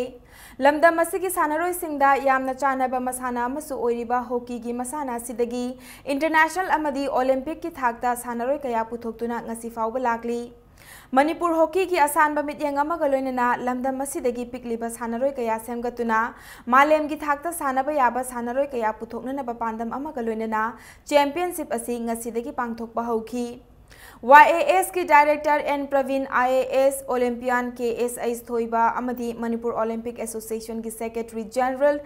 ꯂꯝꯗꯝ ꯑꯁꯤꯒꯤ ꯁꯥꯟꯅꯔꯣꯏꯁꯤꯡꯗ ꯌꯥꯝꯅ ꯆꯥꯟꯅꯕ ꯃꯁꯥꯟꯅ ꯑꯃꯁꯨ ꯑꯣꯏꯔꯤꯕ ꯍꯣꯀꯤꯒꯤ ꯃꯁꯥꯟꯅ ꯑꯁꯤꯗꯒꯤ ꯏꯟꯇꯔꯅꯦꯁꯅꯦꯜ ꯑꯃꯗꯤ ꯑꯣꯂꯤꯝꯄꯤꯛꯀꯤ ꯊꯥꯛꯇ ꯁꯥꯟꯅꯔꯣꯏ ꯀꯌꯥ ꯄꯨꯊꯣꯛꯇꯨꯅ ꯉꯁꯤ ꯐꯥꯎꯕ ꯂꯥꯛꯂꯤ꯫ ꯃꯅꯤꯄꯨꯔ ꯍꯣꯀꯤꯒꯤ ꯑꯁꯥꯟꯕ ꯃꯤꯠꯌꯦꯡ ꯑꯃꯒ ꯂꯣꯏꯅꯅ ꯂꯝꯗꯝ ꯑꯁꯤꯗꯒꯤ ꯄꯤꯛꯂꯤꯕ ꯁꯥꯟꯅꯔꯣꯏ ꯀꯌꯥ ꯁꯦꯝꯒꯠꯇꯨꯅ ꯃꯥꯂꯦꯝꯒꯤ ꯊꯥꯛꯇ ꯁꯥꯟꯅꯕ ꯌꯥꯕ ꯁꯥꯟꯅꯔꯣꯏ ꯀꯌꯥ ꯄꯨꯊꯣꯛꯅꯅꯕ ꯄꯥꯟꯗꯝ ꯑꯃꯒ ꯂꯣꯏꯅꯅ ꯆꯦꯝꯄꯤꯌꯟꯁꯤꯞ ꯑꯁꯤ ꯉꯁꯤꯗꯒꯤ ꯄꯥꯡꯊꯣꯛꯄ ꯍꯧꯈꯤ꯫ ꯋꯥꯏ ꯑꯦ ꯑꯦꯁꯀꯤ director N Prabin, I A S olympian K S H ꯊꯣꯏꯕ ꯑꯃꯗꯤ ꯃꯅꯤꯄꯨꯔ ꯑꯣꯂꯤꯝꯄꯤꯛ ꯑꯦꯁꯣꯁꯤꯌꯦꯁꯟꯒꯤ ꯁꯦꯀ꯭ꯔꯦꯇꯔꯤ ꯖꯦꯅꯔꯦꯜ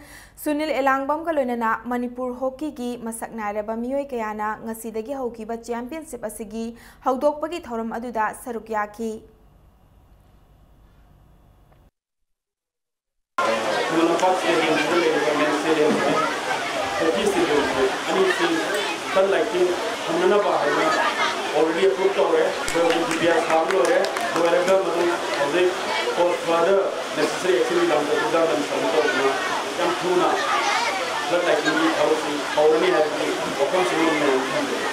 ꯁꯨꯅꯤꯜ ꯑꯦꯂꯥꯡꯕꯝꯒ ꯂꯣꯏꯅꯅ ꯃꯅꯤꯄꯨꯔ ꯍꯣꯀꯤꯒꯤ ꯃꯁꯛ ꯅꯥꯏꯔꯕ ꯃꯤꯑꯣꯏ ꯀꯌꯥꯅ ꯉꯁꯤꯗꯒꯤ ꯍꯧꯈꯤꯕ ꯆꯦꯝꯄꯤꯌꯟꯁꯤꯞ ꯑꯁꯤꯒꯤ ꯍꯧꯗꯣꯛꯄꯒꯤ ꯊꯧꯔꯝ ꯑꯗꯨꯗ ꯁꯔꯨꯛ ꯌꯥꯈꯤ꯫ ꯈꯨꯃꯟ ꯂꯝꯄꯥꯛ ꯁ꯭ꯇꯦꯗꯤꯌꯝꯁꯤꯗ ꯂꯩꯔꯤꯕ ꯃꯦꯟ ꯁ꯭ꯇꯦꯗꯤꯌꯝꯁꯦ, ꯍꯣꯀꯤ ꯁ꯭ꯇꯦꯗꯤꯌꯝꯁꯦ ꯑꯅꯤꯁꯤ ꯐ꯭ꯂꯠ ꯂꯥꯏꯠꯇꯤꯡ ꯊꯝꯅꯅꯕ ꯍꯥꯏꯅ already approve ꯇꯧꯔꯦ꯫ ꯑꯗꯣ ꯍꯧꯖꯤꯛ ꯗꯤ ꯄꯤ ꯑꯥꯔ ꯁꯥꯕ ꯂꯣꯏꯔꯦ꯫ ꯂꯣꯏꯔꯒ ꯃꯗꯨ ꯍꯧꯖꯤꯛ for further necessary action ꯂꯥꯡꯊꯣꯛꯄꯗ ꯃꯗꯨ ꯁꯕꯃꯤꯠ ꯇꯧꯗꯨꯅ ꯌꯥꯝ ꯊꯨꯅ ꯐ꯭ꯂꯠ ꯂꯥꯏꯠꯇꯤꯡꯒꯤ ꯊꯕꯛꯁꯤ ꯍꯧꯔꯅꯤ ꯍꯥꯏꯕꯒꯤ ꯋꯥꯐꯝꯁꯤꯃ ꯃꯌꯥꯝ ꯊꯝꯖꯒꯦ꯫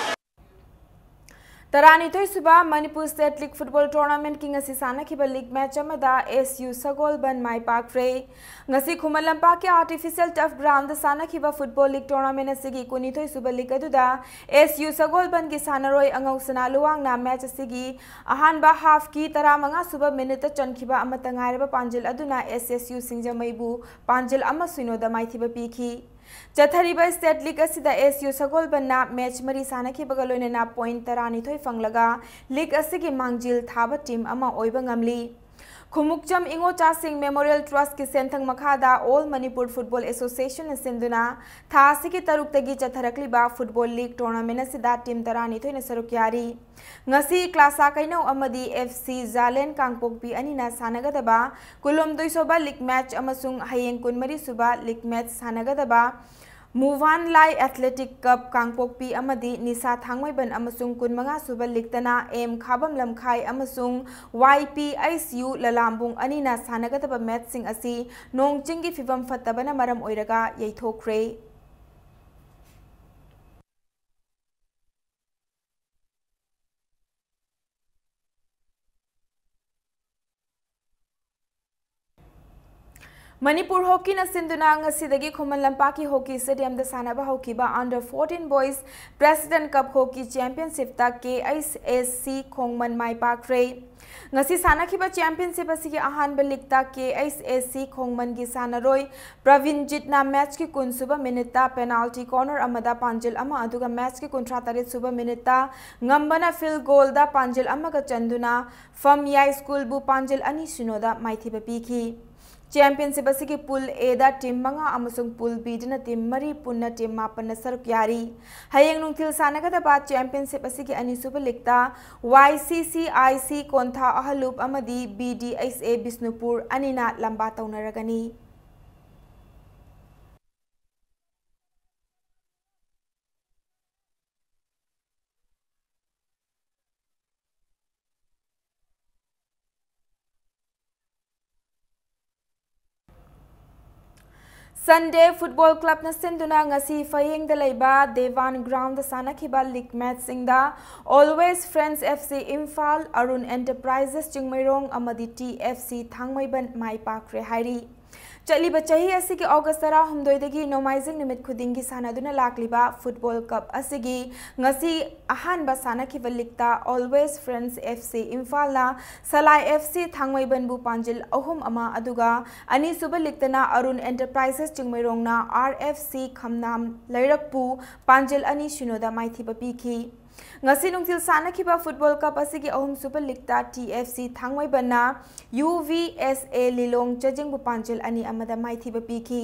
ꯇꯔꯥꯅꯤꯊꯣꯏ ꯁꯨꯕ ꯃꯅꯤꯄꯨꯔ ꯁ꯭ꯇꯦꯠ ꯂꯤꯒ ꯐꯨꯠꯕꯣꯜ ꯇꯣꯔꯅꯥꯃꯦꯟꯠꯀꯤ ꯉꯁꯤ ꯁꯥꯟꯅꯈꯤꯕ ꯂꯤꯒ ꯃꯦꯆ ꯑꯃꯗ ꯑꯦꯁ ꯌꯨ ꯁꯒꯣꯜꯕꯟ ꯃꯥꯏ ꯄꯥꯛꯈ꯭ꯔꯦ꯫ ꯉꯁꯤ ꯈꯨꯃꯟ ꯂꯝꯄꯥꯛꯀꯤ ꯑꯥꯔꯇꯤꯐꯤꯁꯤꯌꯦꯜ ꯇꯔꯐ ꯒ꯭ꯔꯥꯎꯟꯗ ꯁꯥꯟꯅꯈꯤꯕ ꯐꯨꯠꯕꯣꯜ ꯂꯤꯒ ꯇꯣꯔꯅꯥꯃꯦꯟꯠ ꯑꯁꯤꯒꯤ ꯀꯨꯟꯅꯤꯊꯣꯏ ꯁꯨꯕ ꯂꯤꯒ ꯑꯗꯨꯗ ꯑꯦꯁ ꯌꯨ ꯁꯒꯣꯜꯕꯟꯒꯤ ꯁꯥꯟꯅꯔꯣꯏ ꯑꯉꯧꯁꯅꯥ ꯂꯨꯋꯥꯡꯅ ꯃꯦꯆ ꯑꯁꯤꯒꯤ ꯑꯍꯥꯟꯕ ꯍꯥꯐꯀꯤ ꯇꯔꯥꯃꯉꯥ ꯁꯨꯕ ꯃꯤꯅꯤꯠꯇ ꯆꯟꯈꯤꯕ ꯑꯃꯠꯇ ꯉꯥꯏꯔꯕ ꯄꯥꯟꯖꯤꯜ ꯑꯗꯨꯅ ꯑꯦꯁ ꯑꯦꯁ ꯌꯨ ꯁꯤꯡꯖꯃꯩꯕꯨ ꯄꯥꯟꯖꯤꯜ ꯑꯃ ꯁꯤꯅꯣꯗ ꯃꯥꯏꯊꯤꯕ ꯄꯤꯈꯤ꯫ ꯆꯠꯊꯔꯤꯕ ꯁ꯭ꯇꯦꯠ ꯂꯤꯒ ꯑꯁꯤꯗ ꯑꯦꯁ ꯌꯨ ꯁꯒꯣꯜꯕꯟꯅ ꯃꯦꯆ ꯃꯔꯤ ꯁꯥꯟꯅꯈꯤꯕꯒ ꯂꯣꯏꯅꯅ ꯄꯣꯏꯟꯠ ꯇꯔꯥꯅꯤꯊꯣꯏ ꯐꯪꯂꯒ ꯂꯤꯒ ꯑꯁꯤꯒꯤ ꯃꯥꯡꯖꯤꯜ ꯊꯥꯕ ꯇꯤꯝ ꯑꯃ ꯑꯣꯏꯕ ꯉꯝꯂꯤ꯫ ꯈꯨꯃꯨꯛꯆꯝ ꯏꯉꯣꯆꯥꯁꯤꯡ ꯃꯦꯃꯣꯔꯤꯌꯦꯜ ꯇ꯭ꯔꯁꯀꯤ ꯁꯦꯟꯊꯪ ꯃꯈꯥꯗ ꯑꯣꯜ ꯃꯅꯤꯄꯨꯔ ꯐꯨꯠꯕꯣꯜ ꯑꯦꯁꯣꯁꯤꯌꯦꯁꯟꯅ ꯁꯤꯟꯗꯨꯅ ꯊꯥ ꯑꯁꯤꯒꯤ ꯇꯔꯨꯛꯇꯒꯤ ꯆꯠꯊꯔꯛꯂꯤꯕ ꯐꯨꯠꯕꯣꯜ ꯂꯤꯒ ꯇꯣꯔꯅꯥꯃꯦꯟꯠ ꯑꯁꯤꯗ ꯇꯤꯝ ꯇꯔꯥꯅꯤꯊꯣꯏꯅ ꯁꯔꯨꯛ ꯌꯥꯔꯤ꯫ ꯉꯁꯤ ꯀ꯭ꯂꯥꯁꯥ ꯀꯩꯅꯧ ꯑꯃꯗꯤ ꯑꯦꯐ ꯁꯤ ꯖꯥꯂꯦꯟ ꯀꯥꯡꯄꯣꯛꯄꯤ ꯑꯅꯤꯅ ꯁꯥꯟꯅꯒꯗꯕ ꯀꯨꯟꯍꯨꯝꯗꯣꯏ ꯁꯨꯕ ꯂꯤꯒ ꯃꯦꯆ ꯑꯃꯁꯨꯡ ꯍꯌꯦꯡ ꯀꯨꯟꯃꯔꯤ ꯁꯨꯕ ꯂꯤꯒ ꯃꯦꯆ ꯁꯥꯟꯅꯒꯗꯕ ꯃꯨꯚꯥꯟ ꯂꯥꯏ ꯑꯦꯊꯂꯦꯇꯤꯛ ꯀꯞ ꯀꯥꯡꯄꯣꯛꯄꯤ ꯑꯃꯗꯤ ꯅꯤꯁꯥ ꯊꯥꯡꯃꯩꯕꯟ ꯑꯃꯁꯨꯡ ꯀꯨꯟꯃꯉꯥ ꯁꯨꯕ ꯂꯤꯒꯇꯅ ꯑꯦꯝ ꯈꯥꯕꯝ ꯂꯝꯈꯥꯏ ꯑꯃꯁꯨꯡ ꯋꯥꯏ ꯄꯤ ꯑꯩꯆ ꯌꯨ ꯂꯂꯥꯝꯕꯨꯡ ꯑꯅꯤꯅ ꯁꯥꯟꯅꯒꯗꯕ ꯃꯦꯆꯁꯤꯡ ꯑꯁꯤ ꯅꯣꯡ ꯆꯤꯡꯒꯤ ꯐꯤꯕꯝ ꯐꯠꯇꯕꯅ ꯃꯔꯝ ꯑꯣꯏꯔꯒ ꯌꯩꯊꯣꯛꯈ꯭ꯔꯦ꯫ ꯃꯅꯤꯄꯨꯔ ꯍꯣꯀꯤꯅ ꯁꯤꯟꯗꯨꯅ ꯉꯁꯤꯗꯒꯤ ꯈꯨꯃꯟ ꯂꯝꯄꯥꯛꯀꯤ ꯍꯣꯀꯤ ꯁ꯭ꯇꯦꯗꯤꯌꯝꯗ ꯁꯥꯟꯅꯕ ꯍꯧꯈꯤꯕ Under fourteen Boys President Cup Hockey Championshipꯇ K H S C ꯈꯣꯡꯃꯟ ꯃꯥꯏ ꯄꯥꯛꯈ꯭ꯔꯦ꯫ ꯉꯁꯤ ꯁꯥꯟꯅꯈꯤꯕ ꯆꯦꯝꯄꯤꯌꯟꯁꯤꯞ ꯑꯁꯤꯒꯤ ꯑꯍꯥꯟꯕ ꯂꯤꯛꯇ K H S C ꯈꯣꯡꯃꯟꯒꯤ ꯁꯥꯟꯅꯔꯣꯏ ꯄ꯭ꯔꯕꯤꯟꯖꯤꯠꯅ ꯃꯦꯆꯀꯤ ꯀꯨꯟ ꯁꯨꯕ ꯃꯤꯅꯤꯠꯇ ꯄꯦꯅꯥꯜꯇꯤ ꯀꯣꯔꯅꯔ ꯑꯃꯗ ꯄꯥꯟꯖꯤꯜ ꯑꯃ, ꯑꯗꯨꯒ ꯃꯦꯆꯀꯤ ꯀꯨꯟꯊ꯭ꯔꯥ ꯇꯔꯦꯠ ꯁꯨꯕ ꯃꯤꯅꯤꯠꯇ ꯉꯝꯕꯅ ꯐꯤꯜ ꯒꯣꯜꯗ ꯄꯥꯟꯖꯤꯜ ꯑꯃꯒ ꯆꯟꯗꯨꯅ ꯐꯝꯌꯥꯏ ꯁ꯭ꯀꯨꯜꯕꯨ ꯄꯥꯟꯖꯤꯜ ꯑꯅꯤ ꯁꯤꯅꯣꯗ ꯃꯥꯏꯊꯤꯕ ꯄꯤꯈꯤ꯫ ꯆꯦꯝꯄꯤꯌꯟꯁꯤꯞ ꯑꯁꯤꯒꯤ ꯄꯨꯜ Aꯗ ꯇꯤꯝ ꯃꯉꯥ ꯑꯃꯁꯨꯡ ꯄꯨꯜ Bꯗꯅ ꯇꯤꯝ ꯃꯔꯤ, ꯄꯨꯟꯅ ꯇꯤꯝ ꯃꯥꯄꯟꯅ ꯁꯔꯨꯛ ꯌꯥꯔꯤ꯫ ꯍꯌꯦꯡ ꯅꯨꯡꯊꯤꯜ ꯁꯥꯟꯅꯒꯗꯕ ꯆꯦꯝꯄꯤꯌꯟꯁꯤꯞ ꯑꯁꯤꯒꯤ ꯑꯅꯤꯁꯨꯕ ꯂꯤꯛꯇ Y C C I C ꯀꯣꯟꯊꯥ ꯑꯍꯂꯨꯞ ꯑꯃꯗꯤ B D H A Bishnupur ꯑꯅꯤꯅ ꯂꯝꯕꯥ ꯇꯧꯅꯔꯒꯅꯤ꯫ Sunday Football Clubꯅ ꯁꯤꯟꯗꯨꯅ ꯉꯁꯤ ꯐꯌꯦꯡꯗ ꯂꯩꯕ ꯗꯦꯋꯥꯟ ꯒ꯭ꯔꯥꯎꯟꯗ ꯁꯥꯟꯅꯈꯤꯕ ꯂꯤꯒ ꯃꯦꯆꯁꯤꯡꯗ Always Friends F C Imphal, Arun enterprises Chingmeirong ꯑꯃꯗꯤ T F C ꯊꯥꯡꯃꯩꯕꯟ ꯃꯥꯏ ꯄꯥꯛꯈ꯭ꯔꯦ ꯍꯥꯏꯔꯤ꯫ ꯆꯠꯂꯤꯕ ꯆꯍꯤ ꯑꯁꯤꯒꯤ ꯑꯣꯒꯁ ꯇꯔꯥꯍꯨꯝꯗꯣꯏꯗꯒꯤ ꯅꯣꯡꯃꯥꯏꯖꯤꯡ ꯅꯨꯃꯤꯠ ꯈꯨꯗꯤꯡꯒꯤ ꯁꯥꯟꯅꯗꯨꯅ ꯂꯥꯛꯂꯤꯕ ꯐꯨꯠꯕꯣꯜ ꯀꯞ ꯑꯁꯤꯒꯤ ꯉꯁꯤ ꯑꯍꯥꯟꯕ ꯁꯥꯟꯅꯈꯤꯕ ꯂꯤꯛꯇ Always Friends F C ꯏꯝꯐꯥꯜꯅ ꯁꯂꯥꯏ F C ꯊꯥꯡꯃꯩꯕꯟꯕꯨ ꯄꯥꯟꯖꯤꯜ ꯑꯍꯨꯝ ꯑꯃ, ꯑꯗꯨꯒ ꯑꯅꯤꯁꯨꯕ ꯂꯤꯛꯇꯅ ꯑꯔꯨꯟ ꯑꯦꯟꯇꯔꯄ꯭ꯔꯥꯏꯖꯦꯁ ꯆꯤꯡꯃꯩꯔꯣꯡꯅ R F C ꯈꯝꯅꯥꯝ ꯂꯩꯔꯛꯄꯨ ꯄꯥꯟꯖꯤꯜ ꯑꯅꯤ ꯁꯤꯅꯣꯗ ꯃꯥꯏꯊꯤꯕ ꯄꯤꯈꯤ꯫ ꯉꯁꯤ ꯅꯨꯡꯊꯤꯜ ꯁꯥꯟꯅꯈꯤꯕ ꯐꯨꯠꯕꯣꯜ ꯀꯞ ꯑꯁꯤꯒꯤ ꯑꯍꯨꯝꯁꯨꯕ ꯂꯤꯛꯇ T F C ꯊꯥꯡꯃꯩꯕꯟꯅ U V S A ꯂꯤꯂꯣꯡ ꯆꯥꯖꯤꯡꯕꯨ ꯄꯥꯟꯖꯤꯜ ꯑꯅꯤ ꯑꯃꯗ ꯃꯥꯏꯊꯤꯕ ꯄꯤꯈꯤ꯫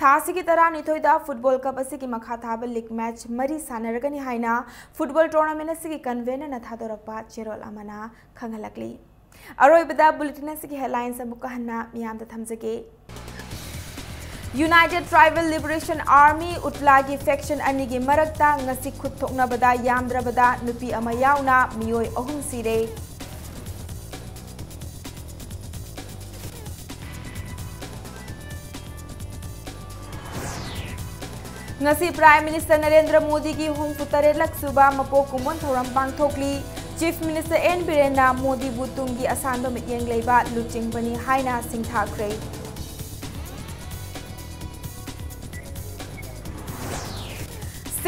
ꯊꯥ ꯑꯁꯤꯒꯤ ꯇꯔꯥꯅꯤꯊꯣꯏꯗ ꯐꯨꯠꯕꯣꯜ ꯀꯞ ꯑꯁꯤꯒꯤ ꯃꯈꯥ ꯊꯥꯕ ꯂꯤꯛ ꯃꯦꯆ ꯃꯔꯤ ꯁꯥꯟꯅꯔꯒꯅꯤ ꯍꯥꯏꯅ ꯐꯨꯠꯕꯣꯜ ꯇꯣꯔꯅꯥꯃꯦꯟ ꯑꯁꯤꯒꯤ ꯀꯟꯚꯦꯅꯔꯅ ꯊꯥꯗꯣꯔꯛꯄ ꯆꯦꯔꯣꯜ ꯑꯃꯅ ꯈꯪꯍꯜꯂꯛꯂꯤ꯫ ꯑꯔꯣꯏꯕꯗ ꯕꯨꯂꯦꯇꯤꯟ ꯑꯁꯤꯒꯤ ꯍꯦꯗꯂꯥꯏꯟꯁ ꯑꯃꯨꯛꯀ ꯍꯟꯅ ꯃꯤꯌꯥꯝꯗ ꯊꯝꯖꯒꯦ꯫ United Tribal Liberation Army, UTLAꯒꯤ ꯐꯦꯛꯁꯟ ꯑꯅꯤꯒꯤ ꯃꯔꯛꯇ ꯉꯁꯤ ꯈꯨꯠ ꯊꯣꯛꯅꯕꯗ ꯌꯥꯝꯗ꯭ꯔꯕꯗ ꯅꯨꯄꯤ ꯑꯃ ꯌꯥꯎꯅ ꯃꯤꯑꯣꯏ ꯑꯍꯨꯝ ꯁꯤꯔꯦ꯫ ꯉꯁꯤ ꯄ꯭ꯔꯥꯏꯝ ꯃꯤꯅꯤꯁꯇꯔ ꯅꯔꯦꯟꯗ꯭ꯔ ꯃꯣꯗꯤꯒꯤ ꯍꯨꯝꯐꯨ ꯇꯔꯦꯠꯂꯛ ꯁꯨꯕ ꯃꯄꯣꯛ ꯀꯨꯝꯑꯣꯟ ꯊꯧꯔꯝ ꯄꯥꯡꯊꯣꯛꯂꯤ꯫ ꯆꯤꯐ ꯃꯤꯅꯤꯁꯇꯔ ꯑꯦꯟ ꯕꯤꯔꯦꯟꯅ ꯃꯣꯗꯤꯕꯨ ꯇꯨꯡꯒꯤ ꯑꯁꯥꯟꯕ ꯃꯤꯠꯌꯦꯡ ꯂꯩꯕ ꯂꯨꯆꯤꯡꯕꯅꯤ ꯍꯥꯏꯅ ꯁꯤꯡꯊꯥꯈ꯭ꯔꯦ꯫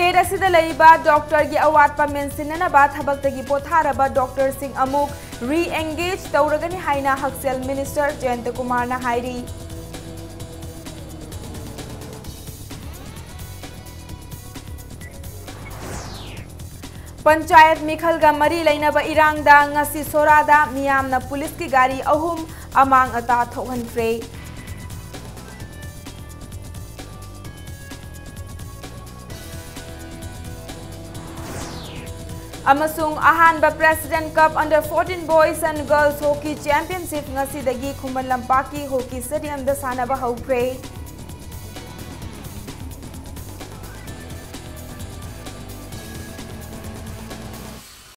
ꯁ꯭ꯇꯦꯠ ꯑꯁꯤꯗ ꯂꯩꯔꯤꯕ ꯗꯣꯛꯇꯔꯒꯤ ꯑꯋꯥꯠꯄ ꯃꯦꯟꯁꯤꯟꯅꯅꯕ ꯊꯕꯛꯇꯒꯤ ꯄꯣꯊꯥꯔꯕ ꯗꯣꯛꯇꯔꯁꯤꯡ ꯑꯃꯨꯛ ꯔꯤ ꯑꯦꯡꯒꯦꯖ ꯇꯧꯔꯒꯅꯤ ꯍꯥꯏꯅ ꯍꯛꯁꯦꯜ ꯃꯤꯅꯤꯁꯇꯔ ꯖꯌꯟꯇ ꯀꯨꯃꯥꯔꯅ ꯍꯥꯏꯔꯤ꯫ ꯄꯟꯆꯥꯌꯠ ꯃꯤꯈꯜꯒ ꯃꯔꯤ ꯂꯩꯅꯕ ꯏꯔꯥꯡꯗ ꯉꯁꯤ ꯁꯣꯔꯥꯗ ꯃꯤꯌꯥꯝꯅ ꯄꯨꯂꯤꯁꯀꯤ ꯒꯥꯔꯤ ꯑꯍꯨꯝ ꯑꯃꯥꯡ ꯑꯇꯥ ꯊꯣꯛꯍꯟꯈ꯭ꯔꯦ꯫ ꯑꯃꯁꯨꯡ ꯑꯍꯥꯟꯕ President Cup Under fourteen Boys and Girls Hockey Championship ꯉꯁꯤꯗꯒꯤ ꯈꯨꯃꯟ ꯂꯝꯄꯥꯛꯀꯤ ꯍꯣꯀꯤ ꯁ꯭ꯇꯦꯗꯤꯌꯝꯗ ꯁꯥꯟꯅꯕ ꯍꯧꯈ꯭ꯔꯦ꯫